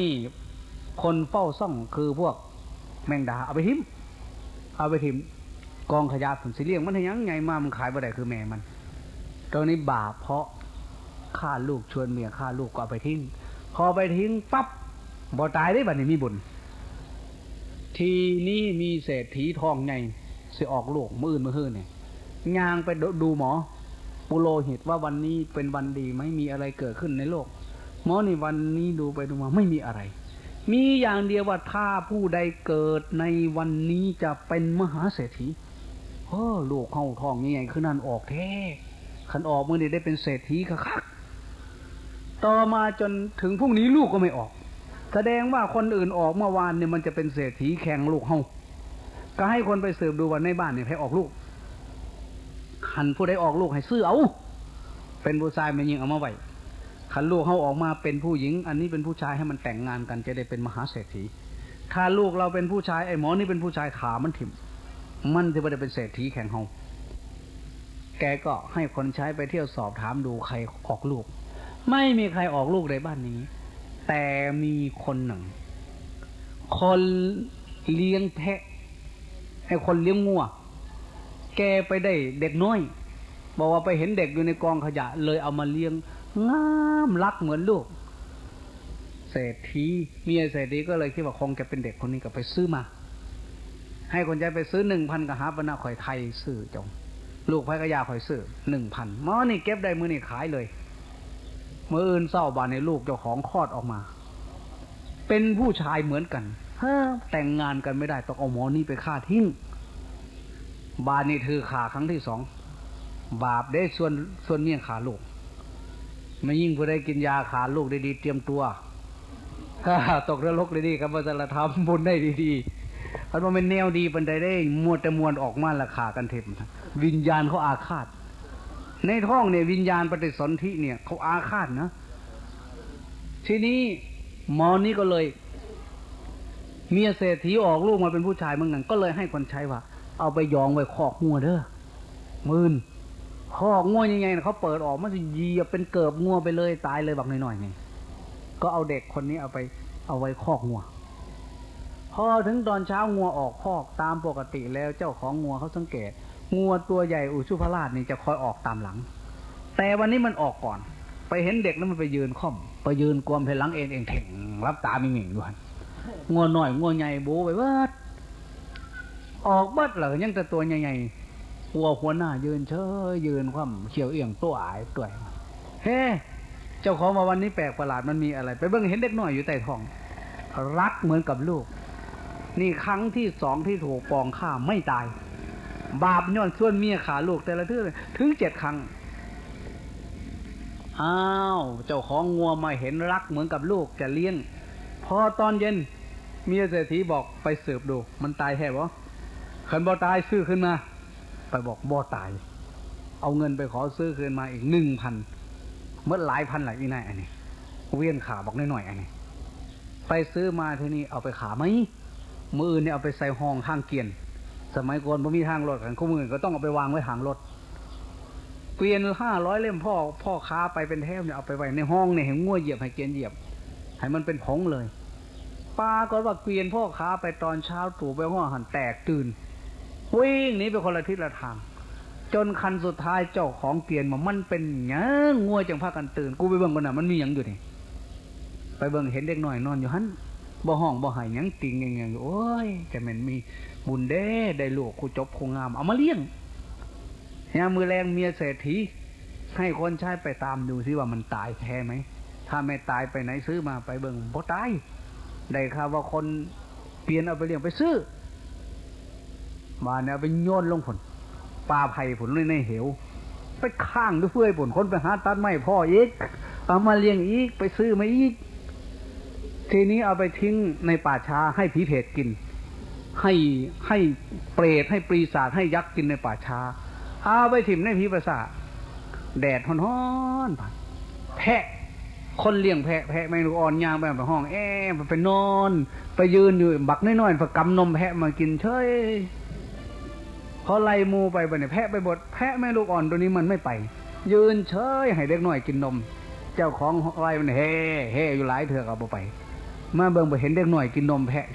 คนเฝ้าซ่องคือพวกแมงดาเอาไปทิ้ง เอาไปทิ้งกองขยะ ผมสิเลี้ยงมันให้หยัง ใหญ่มามันขายบ่ได้คือแม่มัน ตรงนี้บาปเพราะฆ่าลูก ชวนเมียฆ่าลูกก็เอาไปทิ้ง พอไปทิ้งปั๊บบ่ตายได้บัดนี้มีบุญ ทีนี้มีเศรษฐีท้องใหญ่สิออกลูกมื้ออื่นมื้อฮื้อนี่ ย่างไปดูหมอ ปุโรหิตว่าวันนี้เป็นวันดีไหม มีอะไรเกิดขึ้นในโลก หมอนี่วันนี้ดูไปดูมาไม่มีอะไร มีอย่างเดียวว่าถ้าผู้ใดเกิดในวันนี้จะเป็นมหาเศรษฐี โอ้ ลูกเฮาท้องใหญ่ๆ คือนั่นออกแท้ คันออกมื้อนี้ได้เป็นเศรษฐีคักๆ ต่อมาจนถึงพรุ่งนี้ลูกก็ไม่ออก แสดงว่าคนอื่นออกเมื่อวานเนี่ยมันจะเป็นเศรษฐีแข่งลูกเฮา ก็ให้คนไปสืบดูว่าในบ้านเนี่ยใครออกลูก คันผู้ใดออกลูกให้ซื้อเอา เป็นผู้ชายแม่นยิ่งเอามาไว้ คันลูกเฮาออกมาเป็นผู้หญิง อันนี้เป็นผู้ชายให้มันแต่งงานกันจะได้เป็นมหาเศรษฐี ถ้าลูกเราเป็นผู้ชาย ไอ้หมอนี่เป็นผู้ชาย ขามันถิ่ม มันจะไม่ได้เป็นเศรษฐีแข่งเฮา แกก็ให้คนใช้ไปเที่ยวสอบถามดูใครออกลูก ไม่มีใครออกลูกในบ้านนี้ แต่มีคนหนึ่ง คนเลี้ยงแพะ ไอ้คนเลี้ยงงัว แกไปได้เด็กน้อย บอกว่าไปเห็นเด็กอยู่ในกองขยะ เลยเอามาเลี้ยง งามรักเหมือนลูก เศรษฐี เมียเศรษฐีก็เลยคิดว่าคงจะเป็นเด็กคนนี้ ก็ไปซื้อมา ให้คนใช้ไปซื้อ หนึ่งพัน กหาปณะ ข่อยไถ่ซื้อจง ลูกไผกะยา ข่อยซื้อ หนึ่งพัน หมอนี่เก็บได้มื้อนี้ขายเลย มื้ออื่นเช้าบาดนี้ลูกเจ้าของคลอดออกมา เป็นผู้ชายเหมือนกัน ฮะ แต่งงานกันไม่ได้ ต้องเอาหมอนี่ไปฆ่าทิ้ง บาดนี้ถือฆ่าครั้งที่สอง บาปเด้ ส่วน ส่วนเมียฆ่าลูก แม่ยิ่งผู้ใดกินยาฆ่าลูกดีๆ เตรียมตัว ตกนรกดีๆ ครับ ว่าจะละทำบุญได้ดีๆ คันว่าเป็นแนวดีปานใดได้ มัวแต่มวนออกมาละฆ่ากันเถอะ วิญญาณเขาอาฆาต ในท้องเนี่ยวิญญาณปฏิสนธิเนี่ยเขาอาฆาตนะ ทีนี้หมอนี่ก็เลย เมียเศรษฐีออกลูกมาเป็นผู้ชายเหมือนกัน ก็เลยให้คนใช้ว่า เอาไปยองไว้คอกงัวเด้อ มื่น คอกงัวใหญ่ๆน่ะ เขาเปิดออก มันสิเหยียบเป็นเกิบงัวไปเลย ตายเลยบักน้อยๆนี่ ก็เอาเด็กคนนี้เอาไป เอาไว้คอกงัว พอถึงตอนเช้างัวออกคอก ตามปกติแล้วเจ้าของงัวเขาสังเกต งัวตัวใหญ่อุชุพราชนี่จะคอยออกตามหลัง แต่วันนี้มันออกก่อน ไปเห็นเด็กแล้วมันไปยืนค่อม ไปยืนกวมแผ่นหลังเอนเองเถ่ง หลับตามิ่งๆอยู่หั่น งัวน้อยงัวใหญ่โบไปเบิด ออกเบิดแล้วยังแต่ตัวใหญ่ๆ กลัวหัวหน้ายืนเฉย ยืนคว่ำเขียวเอี่ยงตัวอายตัว เฮ้ เจ้าของว่าวันนี้แปลกประหลาด มันมีอะไร ไปเบิ่งเห็นเด็กน้อยอยู่ใต้ท้อง รักเหมือนกับลูก นี่ครั้งที่สองที่ถูกปองฆ่าไม่ตาย บาปย้อนส่วนเมียฆ่าลูกแต่ละเทื่อถึงเจ็ดครั้ง อ้าว เจ้าของงัวมาเห็นรักเหมือนกับลูกจะเลี้ยง พอตอนเย็น เมียเศรษฐีบอกไปสืบดู มันตายแท้บ่ คันบ่ตายซื้อคืนมา ไปบอกบ่ตาย เอาเงินไปขอซื้อคืนมาอีก หนึ่งพัน เมื่อหลายพันหลายอีนายอันนี้ เวียนขาบอกน้อยๆอันนี้ ไปซื้อมาทีนี้เอาไปขาไหม มื้ออื่นเนี่ยเอาไปใส่ห้องทางเกวียน สมัยก่อนบ่มีทางรถ คันคู่มื้อก็ต้องเอาไปวางไว้ทางรถ เกวียนห้าร้อยเล่ม พ่อ พ่อค้าไปเป็นแถวเนี่ย เอาไปไว้ในห้องเนี่ย ให้งัวเหยียบ ให้เกวียนเหยียบ ให้มันเป็นผงเลย ปรากฏว่าเกวียนพ่อค้าไปตอนเช้าตรู่ไปฮอดหั่นแตกตื่น วิ่งหนีไปคนละทิศละทาง จนคันสุดท้ายเจ้าของเกวียนว่า มันเป็นหยังงัวจังพากันตื่น กูไปเบิ่งก่อนน่ะ มันมีหยังอยู่นี่ ไปเบิ่งเห็นเด็กน้อยนอนอยู่หั่น บ่ฮ้องบ่ไห้หยัง ติ่งแงงๆอยู่ โอ้ย จะแม่นมีบุญเด้ ได้ลูกคู่จบคู่งาม เอามาเลี้ยง ยามมื้อแลงเมียเศรษฐี ให้คนใช้ไปตามดูสิว่ามันตายแท้ไหม ถ้าไม่ตายไปไหนซื้อมา ไปเบิ่งบ่ตาย ได้ข่าวว่าคนเกวียนเอาไปเลี้ยง ไปซื้อ บาดนี้เอาไปโยนลงพุ้น ป่าไผ่พุ้น ใน ในเหว ไปค้างอยู่เฟื่อยพุ้น คนไปหาตัดไม้พ้ออีก เอามาเลี้ยงอีก ไปซื้อมาอีก ทีนี้เอาไปทิ้งในป่าช้า ให้ผีเผรตกิน ให้ ให้เปรต ให้ปีศาจ ให้ยักษ์กินในป่าช้า เอาไปถิ่มในผีป่าช้า แดดฮ้อนๆ แพะ คนเลี้ยงแพะ แพะแม่ลูกอ่อนย่างไป ไปฮ้องแอ้ ไปนอน ไปยืนอยู่ บักน้อยๆ ไปกำนมแพะมากินเฉย พอไล่หมู่ไปบัดนี้ แพะไปหมด แพะแม่ลูกอ่อนตัวนี้มันไม่ไป ยืนเฉยให้เด็กน้อยกินนม เจ้าของไร่มันแฮ่ แฮ่อยู่หลายเทื่อก็บ่ไป มาเบิ่งบ่เห็นเด็กน้อยกินนมแพะ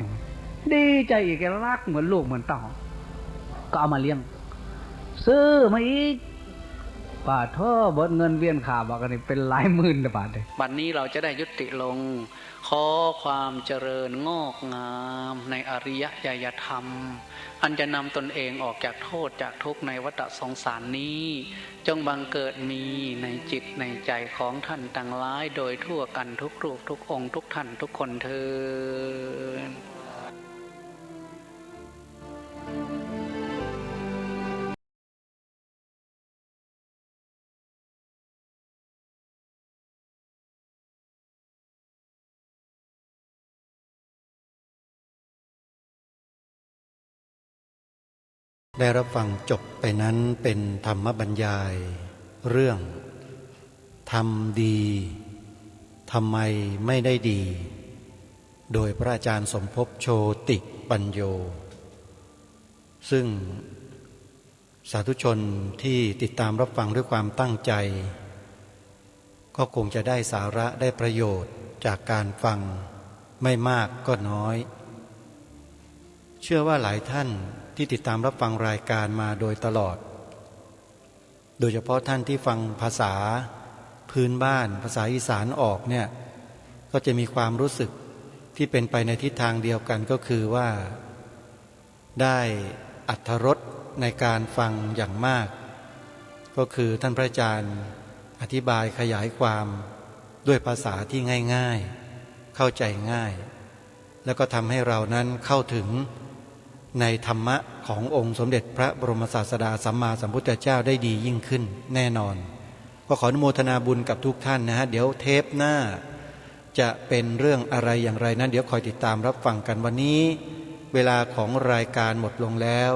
ดีใจอีก แกรักเหมือนลูกเหมือนเต้า ก็เอามาเลี้ยง ซื้อมาอีก ปาดโธ่ เบิดเงินเวียนค่าบักอันนี้เป็นหลายหมื่นนะบาดนี้ บัดนี้เราจะได้ยุติลง ขอความเจริญงอกงามในอริยญาณธรรม อันจะนำตนเองออกจากโทษจากทุกข์ในวัฏสงสารนี้ จงบังเกิดมีในจิตในใจของท่านทั้งหลายโดยทั่วกันทุกรูปทุกองค์ทุกท่านทุกคนเทอญ ได้รับฟังจบไปนั้นเป็นธรรมบรรยาย เรื่อง ทำดี ทำไมไม่ได้ดี โดยพระอาจารย์สมภพ โชติปัญโญ ซึ่ง สาธุชนที่ติดตามรับฟังด้วยความตั้งใจ ก็คงจะได้สาระได้ประโยชน์จากการฟังไม่มากก็น้อย เชื่อว่าหลายท่านที่ติดตามรับฟังรายการมาโดยตลอด โดยเฉพาะท่านที่ฟังภาษาพื้นบ้าน ภาษาอีสานออกเนี่ย ก็จะมีความรู้สึกที่เป็นไปในทิศทางเดียวกัน ก็คือว่า ได้อรรถรสในการฟังอย่างมาก ก็คือท่านพระอาจารย์อธิบายขยายความด้วยภาษาที่ง่ายๆ เข้าใจง่าย แล้วก็ทำให้เรานั้นเข้าถึงในธรรมะขององค์สมเด็จพระบรมศาสดาสัมมาสัมพุทธเจ้าได้ดียิ่งขึ้นแน่นอน ก็ขออนุโมทนาบุญกับทุกท่านนะฮะ เดี๋ยวเทปหน้า จะเป็นเรื่องอะไรอย่างไรนั้น เดี๋ยวคอยติดตามรับฟังกัน วันนี้ เวลาของรายการหมดลงแล้ว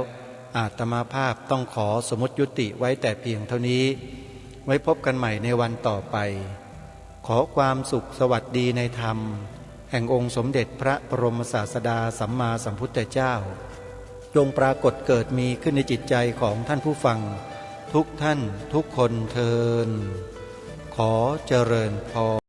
อาตมาภาพต้องขอสมมติยุติไว้แต่เพียงเท่านี้ ไว้พบกันใหม่ในวันต่อไป ขอความสุขสวัสดีในธรรม แห่งองค์สมเด็จพระบรมศาสดาสัมมาสัมพุทธเจ้า จงปรากฏเกิดมีขึ้นในจิตใจของท่านผู้ฟัง ทุกท่านทุกคนเทอญ ขอเจริญพร